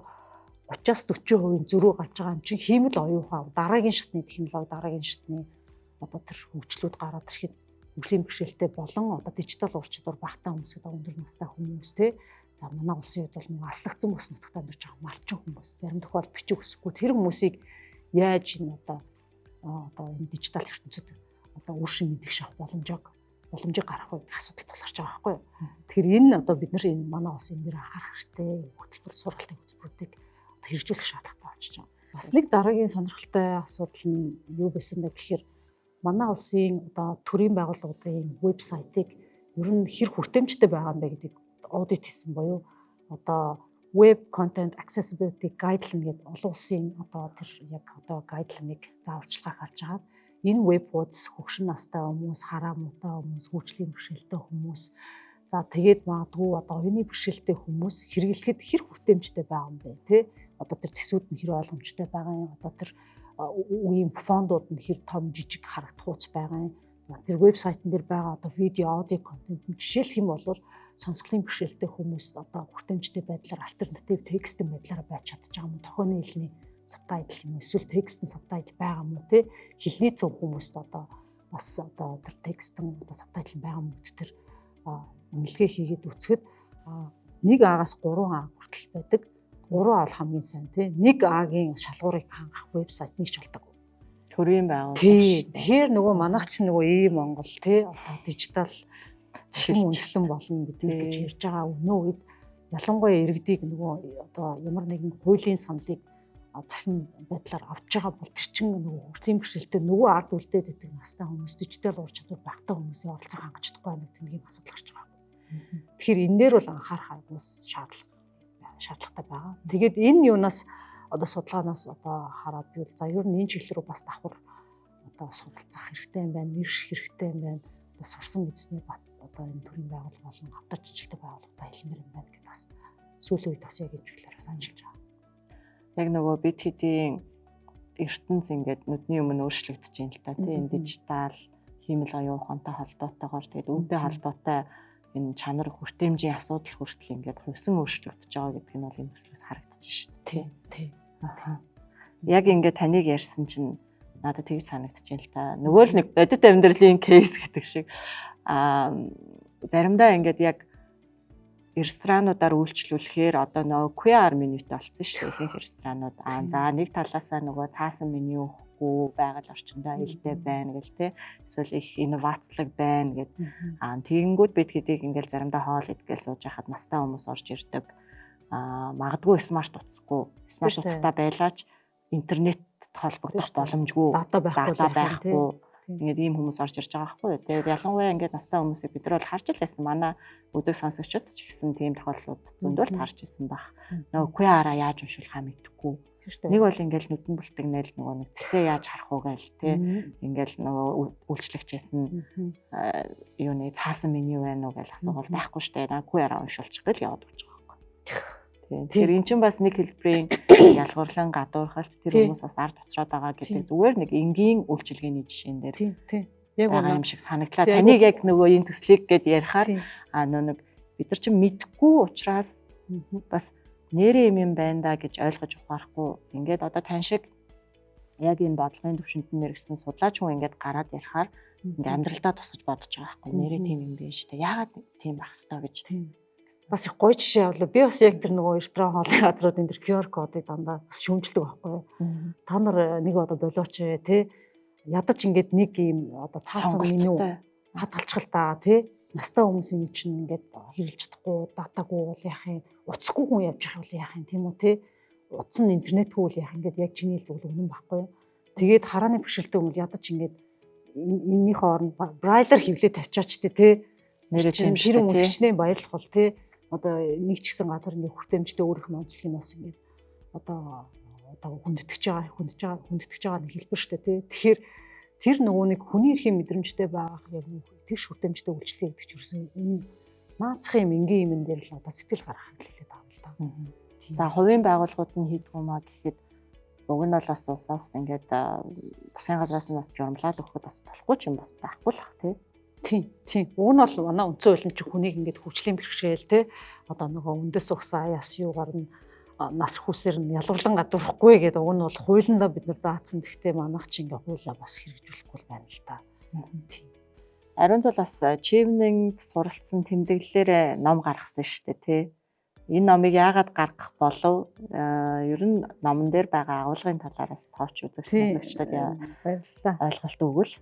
30-аас 40% зөрүү гарч байгаа юм чинь хиймэл оюун ухаан дараагийн шатны технологи, дараагийн шатны одоо тэр хөгжлүүд гараад ирэхэд хөгжлийн бэрхшээлтэй болон одоо дижитал ур чадвар багтаа хүмүүс, одоо өндөр настай хүмүүс те, за манай улсын хувьд бол нэг аслагдсан бүс нутагт амьдарч байгаа малчин хүмүүс, зарим тохиолдолд бичиг өсөхгүй тэр хүмүүсийг яаж энэ одоо энэ дижитал ертөнцид одоо үр шим мэдэх шавах боломжийг гаргах вэ гэх асуудал тулгарч байгаа байхгүй юу. Тэгэхээр энэ одоо бид нар энэ манай улсын энэ дээр анхаарах хэрэгтэй, хөтөлбөр сургалтын хөтөлбөрүүдийг одоо хэрэгжүүлэх шаардлагатай болчихж байгаа. Бас нэг дараагийн сонирхолтой асуудал нь юу байсан бэ гэхээр манай улсын одоо төрийн байгууллагуудын вебсайтыг ер нь хэр хүртээмжтэй байгаа юм бэ гэдгийг аудит хийсэн буюу одоо Web Content Accessibility Guideline гэдэг олон улсын одоо тэр яг одоо guideline-ыг зааварчилгааг харж байгаа. Энэ веб хуудас хөгшин настай хүмүүс, хараа муутай хүмүүс, хөгжлийн бэрхшээлтэй хүмүүс, за тэгээд магадгүй одоо оюуны бэрхшээлтэй хүмүүс хэрэглэхэд хэр хүртээмжтэй байгаа юм бэ те, одоо тэр цэсүүд нь хэр ойлгомжтой байгаа юм, одоо тэр үеийн фондууд нь хэр том жижиг харагдах хууц байгаа юм. За тэр вебсайтн дээр байгаа одоо видео, аудио контент нь жишээлх юм бол сонсголын бэрхшээлтэй хүмүүс одоо хүртээмжтэй байдлаар альтернатив текстэн байдлаар байж чадчих байгаа юм. Тохионы хэлний subtitle юм эсвэл текстэн subtitle байгаа юм уу те, хэлний цөм хүмүүст одоо бас одоо тэр текстэн одоо subtitle байгаа юм тэр үнэлгээ хийгээд үцхэд 1 А-гаас 3 А хүртэл байдаг. 3 А бол хамгийн сайн тий. 1 А-гийн шалгуурыг хангах вебсайт нэг ч болдог. Төрийн байгууллага. Тий. Тэгэхээр нөгөө манайх ч нөгөө ийм Монгол тий одоо дижитал цахим үндэслэн болно бид нар гэж ярьж байгаа өнөө үед ялангуяа иргэдийг нөгөө одоо ямар нэгэн хуулийн саналыг цахим байдлаар авч байгаа бол тэр чинь нөгөө хөгжлийн бэрхшээлтэй, нөгөө ард үлдээд байдаг настай хүмүүс, дижитал ур чадвар багтай хүмүүсийн оролцоог хангаж чадахгүй байна гэдэг нэг юм асуудал гарч байгаа. Тэгэхээр энэ дээр бол анхаарах айгуус шаардлагатай байгаа. Тэгээд энэ юунаас одоо судалгаанаас одоо хараад би бол за ер нь энэ чиглэл рүү бас давхар одоо судалцах хэрэгтэй юм байна, мэрэгших хэрэгтэй юм байна. Одоо сурсан мэдсний бац одоо энэ төрийн байгууллага болон хамтарч ажилтдаг байгууллагатай хэлмээр юм байна гэдээ бас сүүлийн үед бас яг энэ чиглэлээр бас ажиллаж байгаа. Яг нөгөө бид хэдийн ертөнц ингээд нүдний өмнө өөрчлөгдөж байна л та тий, энэ дижитал хиймэл оюун ухаантай холбоотойгоор тэгээд үүнтэй холбоотой энэ чанар хүртээмжийн асуудал хүртэл ингээд хувьсан өөрчлөгдөж байгаа гэдг нь бол энэ төслөөс харагдаж шүү дээ. Тий. Тий. Яг ингээд таныг ярьсан чинь надад тэгж санагдаж байна л та. Нөгөө л нэг бодит амьдралын case гэдэг шиг заримдаа ингээд яг Ресторануудаар үйлчлүүлэхээр одоо нөгөө QR менютэй болсон шүү дээ ихэнх ресторанууд. Аа за нэг талаасаа нөгөө цаасан меню өгөхгүй, байгаль орчиндөө аюултай байна гэл те. Эсвэл их инновацлог байна гэд. Аа тэгэнгүүт бид хэдийг ингээл заримдаа хоол идгээл сууж байхад настай хүмүүс орж ирдэг. Аа магадгүй смарт утасгүй, смарт утастай байлаач интернет холбогдох боломжгүй, дата байхгүй. Ингээд ийм хүмүүс орж ирж байгаа байхгүй юу. Тэгээд ялангуяа ингээд настай хүмүүсийг бид нар бол харж л байсан. Манай үзэг сонсогчид ч гэсэн тийм тохиолдлууд зөндөл харж исэн баг. Нөгөө QR-аа яаж уншуулахаа мэдэхгүй. Нэг бол ингээд нүдэн бүлтэгнэл нөгөө нэг цэсээ яаж харах уу гээл тий. Ингээд нөгөө үйлчлэгчээс нь юуны цаасан меню байна уу гэж асуувал байхгүй штэ. QR-аа уншуулчих гээл яваад өгч байгаа байхгүй. Тэгэхээр эн чинь бас нэг хэлбэрийн ялгуурлан гадуурхалт, тэр хүмүүс бас ард уцраад байгаа гэдэг зүгээр нэг энгийн үйлчилгээний жишээн дээр яг байгаа юм шиг санагдлаа. Таныг яг нөгөө энэ төслийг гээд ярихаар аа нэг бид нар чинь мэдхгүй учраас бас нэрээ юм байна да гэж ойлгож ухаарахгүй. Ингээд одоо тань шиг яг энэ бодлогын төвшөнд нь мэрэгсэн судлаач хүн ингээд гараад ярихаар ингээд амьдралдаа тусгаж бодож байгаа байхгүй. Нэрээ тийм юм биш үү? Яагаад тийм байх ёстой гэж. Бас их гоё жишээ авлаа. Би бас яг тэр нөгөө ресторан хоолны газруудын тэр QR кодыг дандаа бас шүүмжилдэг байхгүй юу? Та нар нэг одоо болооч тий. Ядаж ингээд нэг юм одоо цаасан меню хадгалчих л та тий. Настай хүмүүсийн чинь ингээд хэрэглэж чадахгүй, датагүй бол яах юм? Утасгүй хүн явж явах бол яах юм, тийм үү тий? Утас нь интернетгүй бол яах юм? Ингээд яг чиний хэлдэг бол үнэн байхгүй юу? Тэгээд харааны бэрхшээлтэй хүмүүс ядаж ингээд энэнийхээ оронд брайлер хевлээ тавьчаач тий. Нэрээ тэр хүмүүс хичнээн баярлах бол тий. Одоо нэг ч гэсэн газар ингээд хүртээмжтэй өөрийнх нь онцлогийг бас ингээд одоо хүндэтгэж байгаа нэг хэлбэр шүү дээ тий. Тэгэхээр тэр нөгөө нэг хүний эрхийн мэдрэмжтэй байх яг тэр хүртээмжтэй үйлчлэгээ гэдэг чинь ерөөсөн энэ наацхан юм энгийн юмн дээр л одоо сэтгэл гаргах хэлээд байгаа юм л та. За хувийн байгууллагууд нь хийдэг юм а гэхэд уг нь бол бас улсаас ингээд засгийн газраас нь бас журамлаад өгөхөд бас болохгүй ч юм бас байхгүй л ах тий. Тийм. Уг нь бол манай үндсэн хуулийн чинь хүнийг ингээд хөгжлийн бэрхшээл те одоо нөгөө үндэс угсаа аяас юугаар нь нас хүүсээр нь ялгуурлан гадуурхгүй гэдэг уг нь бол хуулиндаа бид нар заасан. Гэхдээ манайх чи ингээд хуулиа бас хэрэгжүүлэхгүй байна л та. Тийм. Ариун тул бас Чивнинг суралцсан тэмдэглэлээр ном гаргасан шүү дээ тий. Энэ номыг яагаад гаргах болов? Ер нь номон дээр байгаа агуулгын талаараас тооч үзэгч сонсогчдод баярлалаа. Ойлголт өгвөл.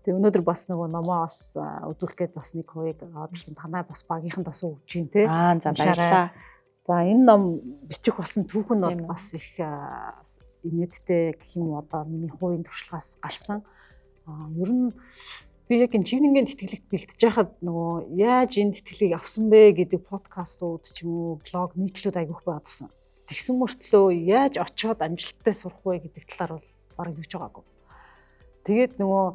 Тэг өнөөдөр бас нөгөө номоо бас үзүүлэх гээд бас нэг хувийг одлсон, танай бас багийнханд бас өгч юм те. Аа за баярлалаа. За энэ ном бичих болсон түүх нь бол бас их инээдтэй гэх юм уу, одоо миний хувийн туршлагаас гарсан. Аа ер нь би яг энэ Чивнингийн тэтгэлэгт бэлтэж байхад нөгөө яаж энэ тэтгэлгийг авсан бэ гэдэг подкастууд ч юм уу блог нийтлүүд айгүйх байгаадсан. Тэгсэн мөртлөө яаж очиод амжилттай сурах вэ гэдэг талаар бол бараг юуч байгаагүй. Тэгээд нөгөө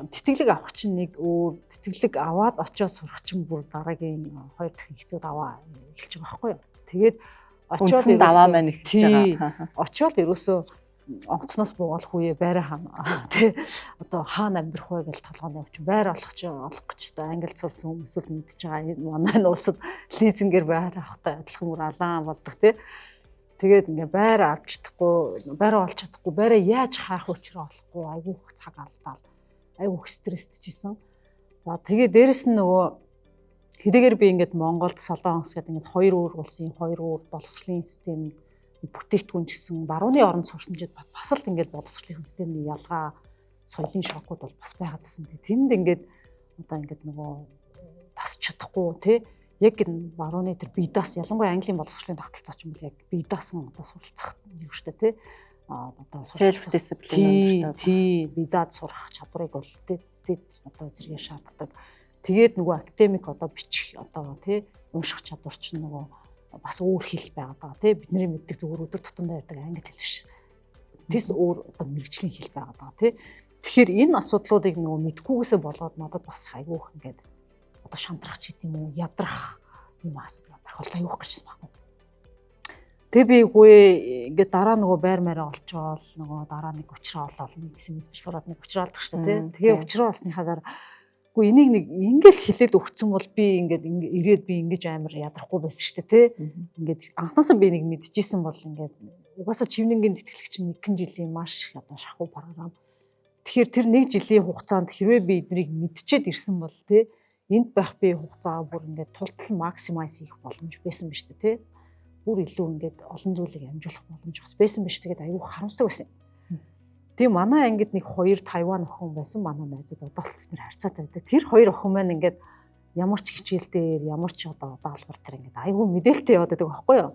тэтгэлэг авах чинь нэг өөр, тэтгэлэг аваад очиод сурах чинь бүр дараагийн 2 дахин хэцүү даваа эхэлж байгаа байхгүй юу. Тэгээд очиод даваа маань эхэлж байгаа. Очиод ерөөсөө онгоцноос буугаал хүүе байраа хаана тий одоо хаана амьдрах вэ гэж толгойн явчих. Байр олох чи олох гэж та англи сурсан хүмүүс л мэдчихэж байгаа. Манай нь улсад лизингээр байр авахтай адилхан бүр алаан болдог тий. Тэгээд ингээ байр авч чадахгүй, байраа олж чадахгүй, байраа яаж хаах учраа олохгүй айгүй их цаг алдаал, айгүй их стресстэйжсэн. За тэгээ дээрэс нь нөгөө хэдийгээр би ингээд Монголд Солонгос гэдэг ингээд хоёр өөр улсын хоёр өөр боловсролын систем бүтээгдэхүүн ч гэсэн барууны оронд сурсан ч бас л ингээд боловсролын системний ялгаа, соёлын шокууд бол бас байгаад байсан. Тэнд ингээд одоо ингээд нөгөө тасч чадахгүй тий яг энэ барууны тэр бие даасан, ялангуяа английн боловсролын тогтолцоо ч юм бол яг бие даасан одоо суралцах юм шүү дээ тий. Одоо self discipline тий бие даад сурах чадварыг бол тий одоо зэрэгээр шаарддаг. Тэгээд нөгөө академик одоо бичих одоо тий унших чадвар чинь нөгөө бас өөр хэл байгаад байгаа тий. Бидний мэддэг зүгээр өдөр тутамдаа ярьдаг англи хэл биш. Тэс өөр одоо мэрэгжлийн хэл байгаад байгаа тий. Тэгэхээр энэ асуудлуудыг нөгөө мэдхгүйгээсээ болоод надад бас айгүйх ингээд одоо шантрах ч гэдэм үү, ядрах юм асуудал тохиолдол айгүйх гарсан байхгүй. Тэгээ би үгүй ингээд дараа нөгөө байр маараа олчоол нөгөө дараа нэг учраа олоод нэг семестр сураад нэг учраа олдог шүү дээ тий. Тэгээ учраа олсныхаа дараа үгүй энийг нэг ингээл хилээд өгцөн бол би ингээд ирээд би ингэж амар ядрахгүй байсан шүү дээ тий. Ингээд анхнаасаа би нэг мэдчихсэн бол ингээд угаасаа Чивнингийн тэтгэлэг чинь нэгэн жилийн маш одоо шахуу програм. Тэгэхээр тэр нэг жилийн хугацаанд хэрвээ би эднийг мэдчихэд ирсэн бол тий Энд байх би хугацаа бүр ингээд тултал maximize хийх боломж байсан биз дээ, тий. Бүр илүү ингээд олон зүйлийг амжуулах боломж бас байсан биш. Тэгээд аюу харамсдаг байсан. Тэгээ манай ангид нэг хоёр Тайван охин байсан. Манай найзууд одоо л бид нэр харьцаатай байдаг. Тэр хоёр охин маань ингээд ямар ч хичээл дээр, ямар ч одоо даалгавар дээр ингээд айгүй мэдээлэлтэй яваад байдаг байхгүй юу?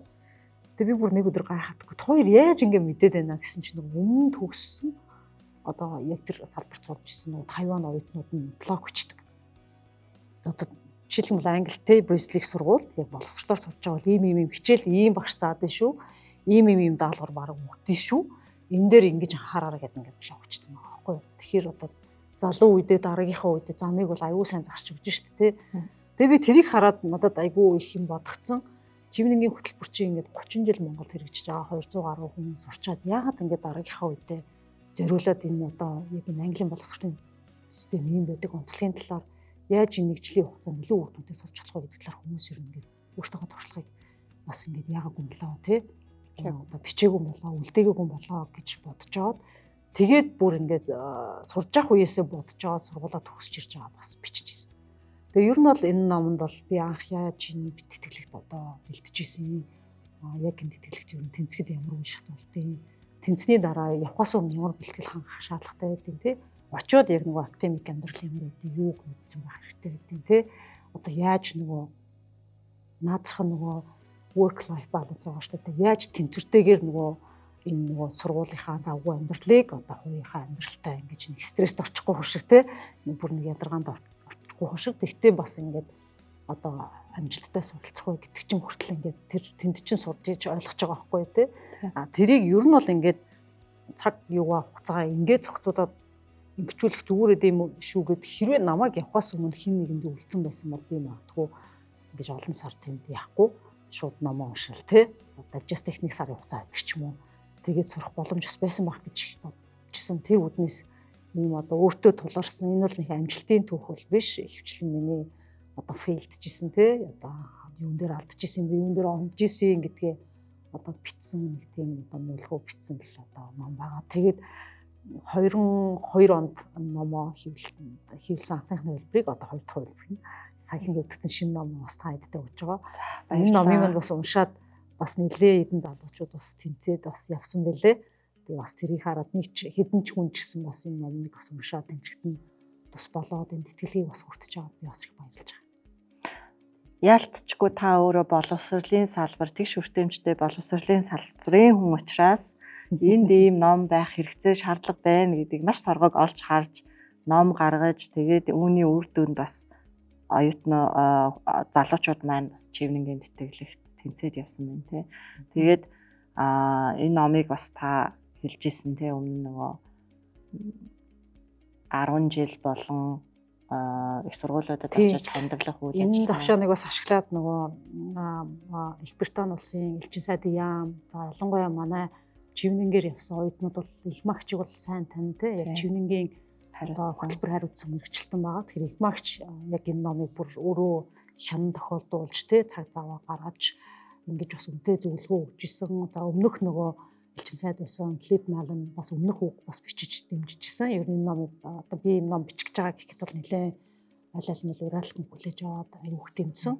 Тэгээ би бүр нэг өдөр гайхаад хоёр яаж ингээд мэдээд байна гэсэн чинь нэг өмнө төгссөн одоо яг тэр салбарт сурч ирсэн нөгөө Тайван оюутнууд нь блог бичдэг. Одоо жишээлх юм бол англи те Бристлих сургуульд яг боловсролоор сурч байгаа бол ийм ийм ийм хичээл ийм багш заадаг шүү. Ийм ийм ийм даалгавар бараг өгдөө шүү. Энэ дээр ингэж анхаараарай гэдэг ингээд блог бичсэн байгаа байхгүй юу. Тэгэхээр одоо залуу үедээ дараагийнхаа үедээ замыг бол аюу сайн зарч өгч шүү дээ те. Тэгээ би тэрийг хараад надад айгүй их юм бодгцсан. Чивнэнгийн хөтөлбөр чинь ингээд 30 жил Монголд хэрэгжиж байгаа 200 гаруй хүн сурчаад яагаад ингээд дараагийнхаа үедээ зориулаад энэ одоо яг энэ английн боловсролын систем ийм байдаг онцлогийн талаар яаж энэ нэг жилийн хугацаанд илүү үр дүнтэй сурч болох вэ гэдэг талаар хүмүүс ер нь ингээд өөртөөхөө туршлагыг бас ингээд яагаад юм болоо те одоо бичээгүй болоо үлдээгээгүй болоо гэж бодож аваад тэгээд бүр ингээд сурж явах үеэсээ бодож аваад сургуулаа төгсөж ирж байгаа бас биччихсэн. Тэгээ ер нь бол энэ номонд бол би анх яаж энэ тэтгэлэгт одоо бэлтжижсэн яг энэ тэтгэлэгт ер нь тэнцэхэд ямар үе шат болтыг тэнцсэний дараа явхаас өмнө ямар бэлтгэл хангах шаардлагатай байдیں۔ Тий. Очоод яг нөгөө академик амьдрал ямар байдیں۔ Юуг мэдсэн байх хэрэгтэй байдیں۔ Тий. Одоо яаж нөгөө наацх нөгөө work life balance байгаа шүү дээ. Яаж тэнцвэртэйгээр нөгөө энэ нөгөө сургуулийнхаа завгүй амьдралыг одоо хувийнхаа амьдралтай ингэж нэг стресст орчихгүй шиг тий. Бүр нэг ядаргаанд орчихгүй шиг. Тэгтээ бас ингээд одоо амжилттай суралцах вэ гэдэг чинь хүртэл ингээд тэр тэнд чинь сурж иж ойлгож байгаа байхгүй тий. А тэрийг ер нь бол ингээд цаг юугаа хугацаагаа ингээд зохицуулаад ингэчүүлэх зүгээр эд юм шүү гэд хэрвээ намайг явхаас өмнө хин нэгэнд үлдсэн байсан бол би магадгүй ингэж олон сар тэнд яахгүй шууд номоо уншаал тий. Одоо just техник сарын хугацаа байдаг ч юм уу. Тэгээд сурах боломж бас байсан байх гэж бодчихсон. Тэр үднэс ийм одоо өөртөө тулгарсан энэ бол нэг амжилтын түүх бол биш. Ихэвчлэн миний одоо failed-жсэн тий. Одоо юун дээр алдчихсан бэ, юун дээр онжсэн гэдгээ одоо бичсэн нэг тийм одоо муулгуу бичсэн л одоо ном байгаа. Тэгээд 22 онд номоо хэвлсэн анхны хувилбарыг одоо хоёр дахь хувилбар нь саяхан хэвдэгдсэн шинэ ном бас та хэдтэй өгч байгаа. Энэ номыг нь бас уншаад бас нэлээ хэдэн залуучууд бас тэнцээд бас явсан байлээ. Тэгээ бас тэрийг хараад нэг ч хэдэн ч хүн ч гэсэн бас энэ номыг бас уншаад тэнцэгт нь тус болоод энэ тэтгэлгийг бас хүртэж байгаад би бас их баярлж байгаа. Яалтчгүй та өөрөө боловсролын салбар тэгш хүртээмжтэй боловсролын салбарын хүн учраас энд ийм ном байх хэрэгцээ шаардлага байна гэдгийг маш соргог олж харж ном гаргаж тэгээд үүний үр дүнд бас оюутноо залуучууд маань бас чивнэнгийн тэтгэлэгт тэнцээд явсан байна те. Тэгээд энэ номыг бас та хэлж исэн те өмнө нөгөө 10 жил болон их сургуулиудад очиж хондөглох үйл ажиллагаа. Энэ завшааныг бас ашиглаад нөгөө Их Британи улсын элчин сайдын яам, за ялангуяа манай Чивнэнгээр явсан оюутнууд бол их магчиг бол сайн тань те яг Чивнэнгийн одоо хөтөлбөр хариуцсан мэрэгчлэн байгаа. Тэгэхээр их магч яг энэ номыг бүр өөрөө хянан тохиолдуулж те цаг заваа гаргаж ингэж бас үнэтэй зөвлөгөө өгч исэн. За өмнөх нөгөө элчин сайд байсан Филип Малан бас өмнөх үг бас бичиж дэмжижсэн. Ер нь энэ номыг одоо би энэ ном бичих гэж байгаа гэхэд бол нэлээд аль аль нь уриалхан хүлээж аваад аюух дэмжсэн.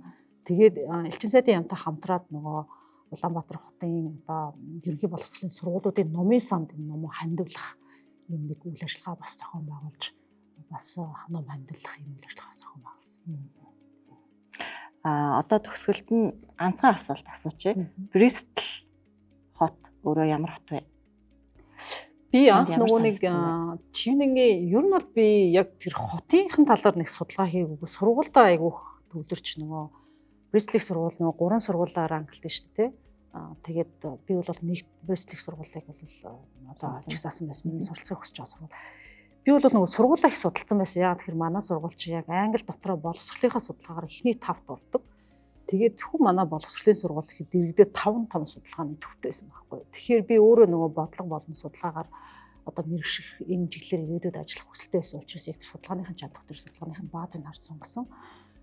Тэгээд элчин сайдын яамтай хамтраад нөгөө Улаанбаатар хотын одоо ерөнхий боловсролын сургуулиудын номын санд энэ номоо хандивлах юм нэг үйл ажиллагаа бас зохион байгуулж бас ном хандивлах юм үйл ажиллагаа зохион байгуулсан. Одоо төгсгөлд нь ганцхан асуулт асуучих. Бристол хот өөрөө ямар хот вэ? Би анх нөгөө нэг Чивнэнгийн ер нь бол би яг тэр хотынхын талаар нэг судалгаа хийгээгүй. Сургуультай айгүйх төвлөрч нөгөө Бристлих сургууль нөгөө гурван сургуулаар ангилдаг шүү дээ. Тэгээд би бол нэг Бристлих сургуулийг бол одоо чигсаасан байсан. Миний суралцахыг хүсэж байгаа сургууль. Би бол нөгөө сургуулаа их судалсан байсан. Яагаад тэгэхээр манай сургууль чи яг англи дотроо боловсролынхаа судалгаагаар эхний тавт ордог. Тэгээд зөвхөн манай боловсролын сургууль гэхэд дэрэгдээ 5 5 судалгааны төвтэй байсан байхгүй. Тэгэхээр би өөрөө нөгөө бодлого болон судалгаагаар одоо мэрэгших энэ чиглэлээр ирээдүйд ажиллах хүсэлтэй байсан учраас яг судалгааныхын чадвар төр судалгааныхын баазыг харж сонгосон.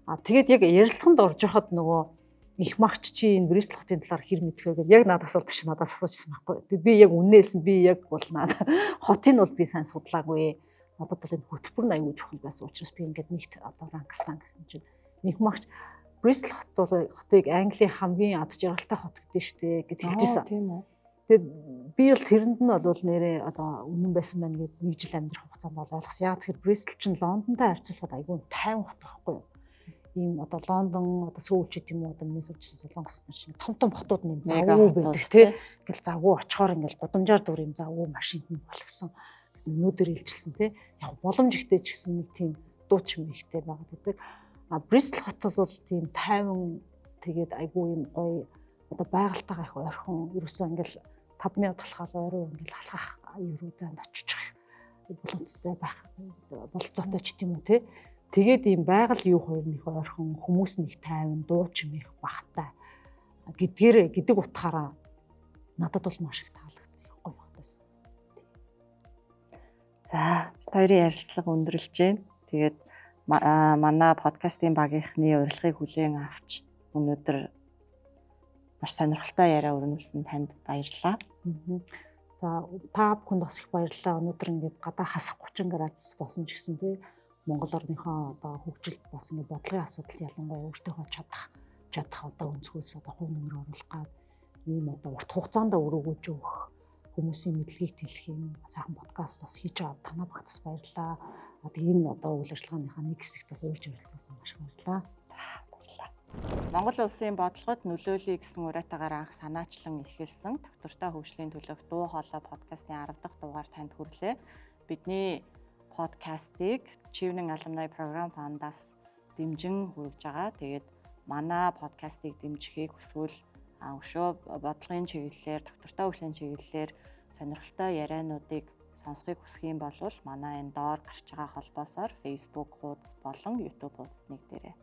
Тэгээд яг ярилцлаганд орж байхад нөгөө их магч чи энэ Бристол хотын талаар хэр мэдэх вэ гэдээ яг надад асуулт чи надаас асуужсэн байхгүй. Тэгээд би яг үннээсэн би яг бол надад хотын бол би сайн судлаагүй. Надад бол энэ хөтөлбөр нь аюул чухал байсан учраас би ингээд нэгт одоо rank лсан гэсэн чинь нэг магч Бристол хот бол хотыг Английн хамгийн аз жаргалтай хот гэдэг шүү дээ гэд хэлж байсан. Тийм үү. Тэгээд би бол тэрэнд нь бол нэрээ одоо үнэн байсан байна гэд нэг жил амьдрах хугацаанд бол ойлгосон. Яг тэгэхээр Бристол чинь Лондонтой харьцуулахад айгүй тайван хот байхгүй юу? Ийм одоо Лондон, одоо Сөүл ч гэдэм үү, одоо миний суучихсан Солонгос нар шиг том том хотууд нь юм завгүй байдаг тий. Ингээл завгүй очихоор ингээл гудамжаар дүр юм завгүй машин хүн болгосон өнөөдөр илжилсэн тий. Яг боломж ихтэй ч гэсэн нэг тийм дуу чимээ ихтэй байгаад байдаг. А Бристол хот бол тийм тайван, тэгээд айгүй юм гоё, одоо байгальтайгаа их ойрхон, ерөөсөө ингээл 5 минут алхаал ойроо ингээл алхах ерөө занд очиж боломжтой байх болцоотой ч тийм үү те. Тэгээд ийм байгаль юу хоёр нэг ойрхон, хүмүүс нэг тайван, дуу чимээ их багтай гэдгээр гэдэг утгаараа надад бол маш их таалагдсан, их гоё хот байсан. За, бид хоёрын ярилцлага өндөрлөж байна. Тэгээд манай подкастын багийнхны урилгыг хүлээн авч өнөөдөр маш сонирхолтой яриа өрнүүлсэн танд баярлалаа. За, та бүхэнд бас их баярлалаа. Өнөөдөр ингээд гадаа хасах 30 градус болсон ч гэсэн тий Монгол орныхоо одоо хөгжилд бас ингээд бодлогын асуудал, ялангуяа өөртөөхөө чадах одоо өнцгөөс одоо хувь нэмэр оруулах гад ийм одоо урт хугацаанд өрөөгөөж өгөх хүмүүсийн мэдлэгийг тэлэх юм сайхан подкаст бас хийж байгаа танаа багт бас баярлалаа. Тэгээ энэ одоо үйл ажиллагааныхаа нэг хэсэгт бас урьж оролцсон маш их баярлалаа. Баярлалаа. Монгол улсын бодлогод нөлөөлье гэсэн уриатаагаар анх санаачлан эхэлсэн Тогтвортой хөгжлийн төлөөх дуу хоолой подкастын 10 дахь дугаар танд хүрлээ. Бидний подкастыг Chevening Alumni Program Fund-аас дэмжин хүргэж байгаа. Тэгээд манай подкастыг дэмжихийг хүсвэл өшөө бодлогын чиглэлээр, тогтвортой хөгжлийн чиглэлээр сонирхолтой яриануудыг сонсохыг хүсэх юм бол манай энэ доор гарч байгаа холбоосоор Facebook хуудас болон YouTube хуудасныг дээрээ